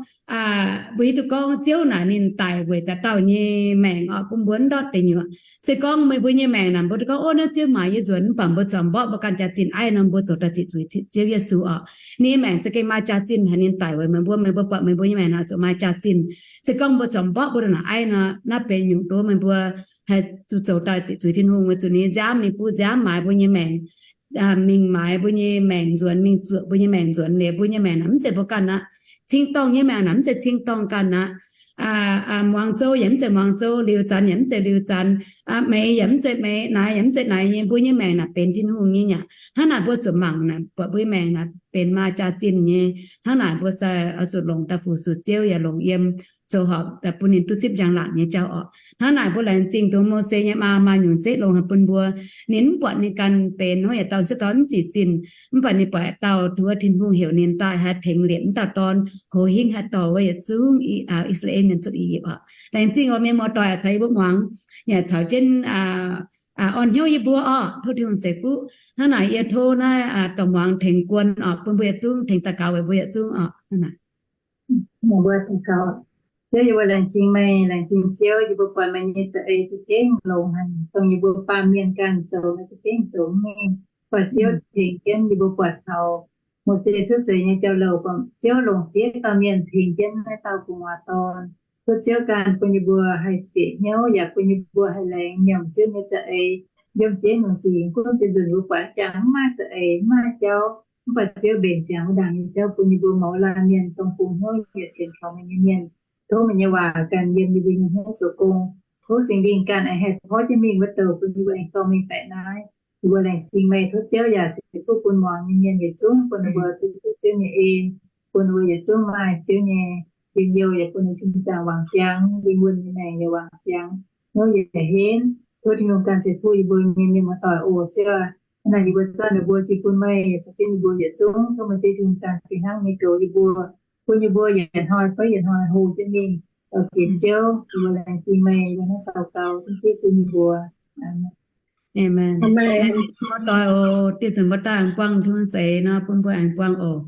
mbuo hiuv duqv gorngv Ziouv naaic ninh daic weic dauh dauh nyei maengc oc, bun mbuo ndortv deic nyuoqc. Se gorngv meih mbuo nyei maengc naaic mbuo duqv gorngv, ov, naaiv Ziouv maaiz yie nzuonx, mv baac mbuo corc mborqv mbuo ganh jaax-zinh aiv nor, mbuo zoux daaih ziqc zuiz Ziouv Yesu oc. Ninh nyei maengc za'gengh maaih jaax-zinh haic, ninh daic weic meih mbuo, meih mbuo buatc meih mbuo nyei maengc naaic zuqc maaih jaax-zinh. Se gorngv mbuo corc mborqv mbuo ndongc naaic aiv nor, naaiv benx nyungc duqv meih mbuo haih zoux daaih ziqc zuiz Tin-Hungh, weic zuqc ninh nyei nziaamv, ninh bun nziaamv maaiz mbuo nyei maengc, mingh maaiz mbuo nyei maengc nzuonx, mingh zuoqc mbuo nyei maengc nzuonx liuz, mbuo nyei maengc naaic mv zeiz mbuo ganh aqv. Cing-dorngh nyei maengc naaic mv zeiz cing-dorngh ganh aqv. Muangx zouv yaac mv zeiz muangx zouv, liuz zanx yaac mv zeiz liuz zanx, meix yaac mv zeiz meix, naaic yaac mv zeiz naaic nyei. Mbuo nyei maengc naaic benx Tin-Hungh nyei aqv. Hnangv naaic mbuo zuqc mangc naaic, buatc mbuo nyei maengc naaic benx maaih jaax-zinh nyei. Hnangv naaic mbuo se oix zuqc longc daaih fu-sux Ziouv yaac longc yiem zoux horpc daaih bun ninh duqv zipv njang-laangc nyei jauv oc. Hnangv naaic mbuo laengz zingh dongh Mose nyei maa maaih nyungc zeiv longx haic bun mbuo. Ninh mv buatc ninh ganh benx hnangv yietc dauh, yietc dauh mv zic zinh, mv baac ninh buatc dauh, tov Tin-Hungh heuc ninh daaih haih tengx liepc wuov dauh dorn, hoz hingv haih dorh wuov yietc zungv I^saa^laa^en Mienh zutc I^yipv oc. Laengz zingh oc mienh muoz-doic caux yie mbuo muangx, yaac caux jienv orn hnyouv yie mbuo oc. Tov Tin-Hungh ceix fuqv. Hnangv naaic yie tov naaiv dorh muangx tengx guon oc, bun mbuo yietc zungv tengx daux gaux weic mbuo yietc zungv oc. Ziouv, yie mbuo laengz zingh meih, laengz zingh Ziouv, yie mbuo buatc meih nyei za'eix za'gengh longx haic, dongh yie mbuo baamh mienh ganh zoux naaic za'gengh zoux mv mengh. Buatc Ziouv tengx jienv yie mbuo buatc taux Mose cuotv seix nyei jauv-louc, buatc Ziouv longc ziex dauh mienh tengx jienv naaiv dauh gu'nguaaz dorn. Tov Ziouv ganh bun yie mbuo haih bieqc hnyouv yaac bun yie mbuo haih laengz nyiemc Ziouv nyei za'eix, yiem ziex nyungc sic gunv ziex nzunc yie mbuo buatc jangx mv maaih za'eix, mv maaih jauv, mv baac Ziouv mbenc ziangx wuov ndaangc nyei jauv bun yie mbuo mouz laanh mienh dongh bungx hnyouv yietc cien kaux meih nyei mienh. Tov meih nyei waac ganh yiem yie mbuo nyei hnyouv zoux gong. Tov Singx Lingh ganh aengx haih porv jienv mingh wuov douc bun yie mbuo aengx dorh mingh baeqc naaiv. Yie mbuo laengz zingh meih. Tov Ziouv yaac ceix fuqv bun muangx nyei mienh yietc zungv, bun ninh mbuo duqv zipv Ziouv nyei en, bun ninh mbuo yietc zungv maaih Ziouv nyei njien-youh, yaac bun ninh cing-nzangc wangc siangx, lingh wuonh nyei maengc yaac wangc siangx, hnyouv yaac henv. Tov Tin-Hungh ganh ceix fuqv yie mbuo nyei mienh muoz-doic oc Ziouv aac. Hnangv naaic yie mbuo zorqv ninh mbuo jiex bun meih, caux jienv yie mbuo yietc zungv tov meih Ziouv Tin-Hungh ganh fih hnangv nyei goux yie mbuo, bun yie mbuo yietc hnoi fai yietc hnoi hoqc jienv mingh, oix sienx Ziouv. Yie mbuo laengz zingh meih, yie hnangv daux gaux dengv Yesu nyei mbuox. Aamen. Aamen. Muoz-doic oc, dieh nzunc mbuo daaih aengx buangh Tin-Hungh za'eix nor, bun mbuo aengx buangh oc.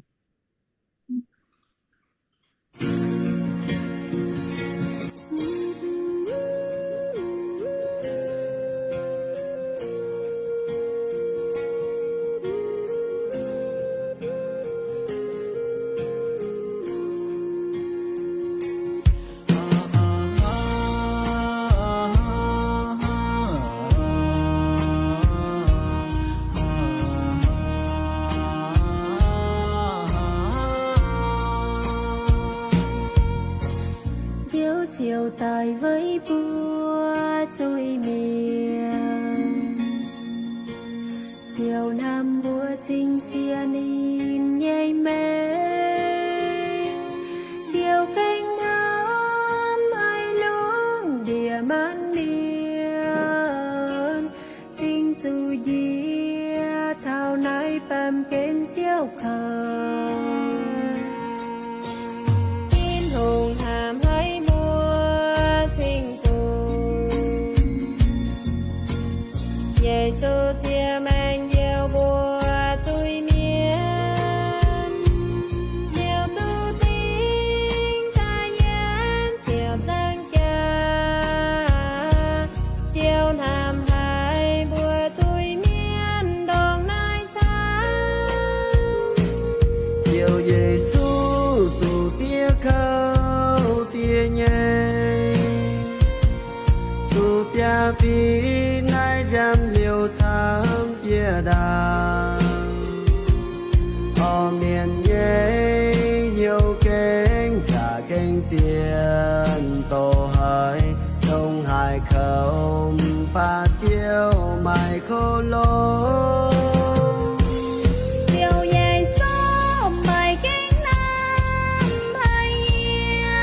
Ziouv ziouc daic weic mbuo zuiz-mienh, ziouc hnamv mbuo cingx siex ninh nyei maengc, ziouc gengh hnamv haic lungh ndiev maanc mienh, cingx zuqc njiec taux naaiv baamh gen siouc kouv. Tin-Hungh hnamv haic mbuo cingx dungx, Yesu ciex maengc njoux mbuo zuiz-mienh, ziouc zuqc dingc daaih yietc ziouc zang jaax, ziouc hnamv haic mbuo zuiz-mienh ndongc naaiv camv. Ziouv Yesu zuqc diev kouv diev nyei, zuqc biaa fih naaiv nziaamv liouh camv jiex ndaangc. Orv mienh nyei hnyouv gengh zaqc gengh zien doz haic, dongh haaix kouv mv baac Ziouv maaih kouv longx. Ziouv Yesu maaih gengh hnamv haic yie,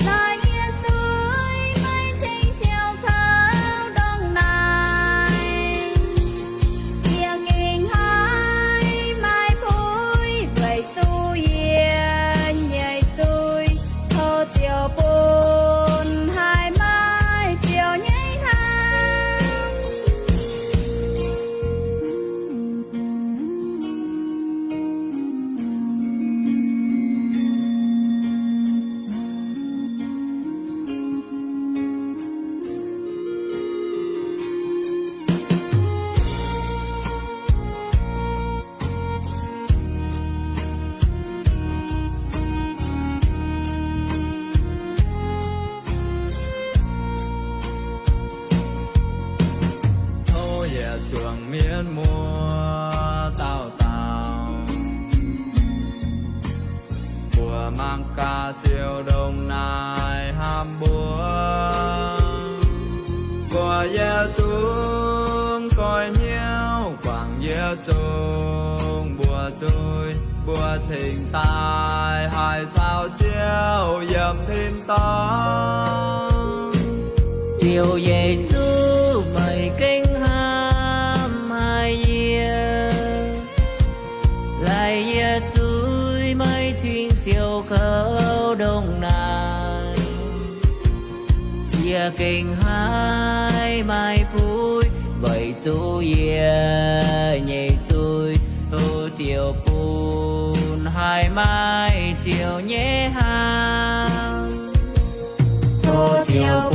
laaix yie zuiz maiv ceng siouc kouv ndongc naaic. Yie gengh haih maaih puix weic zuqc yie nyei zuiz, tov Ziouv bun haih maaih Ziouv nyei hnamv. Mangc gaax, Ziouv ndongc naaic hnamv mbuo. Mbuo yietc zungv goiv hnyouv guangc yietc zungv mbuox zuiz, mbuo cingx daaih haih caux Ziouv yiem tin-dorngh. Ziouv Yesu, meih gengh hnamv haic yie. Laih yie zuiz meih cing-siouc kouv ndongc naaic, yie gengh haih maaih fuqv weic zuqc yie nyei zuiz. Tov Ziouv bun haih maaih Ziouv nyei hnamv. Tov Ziouv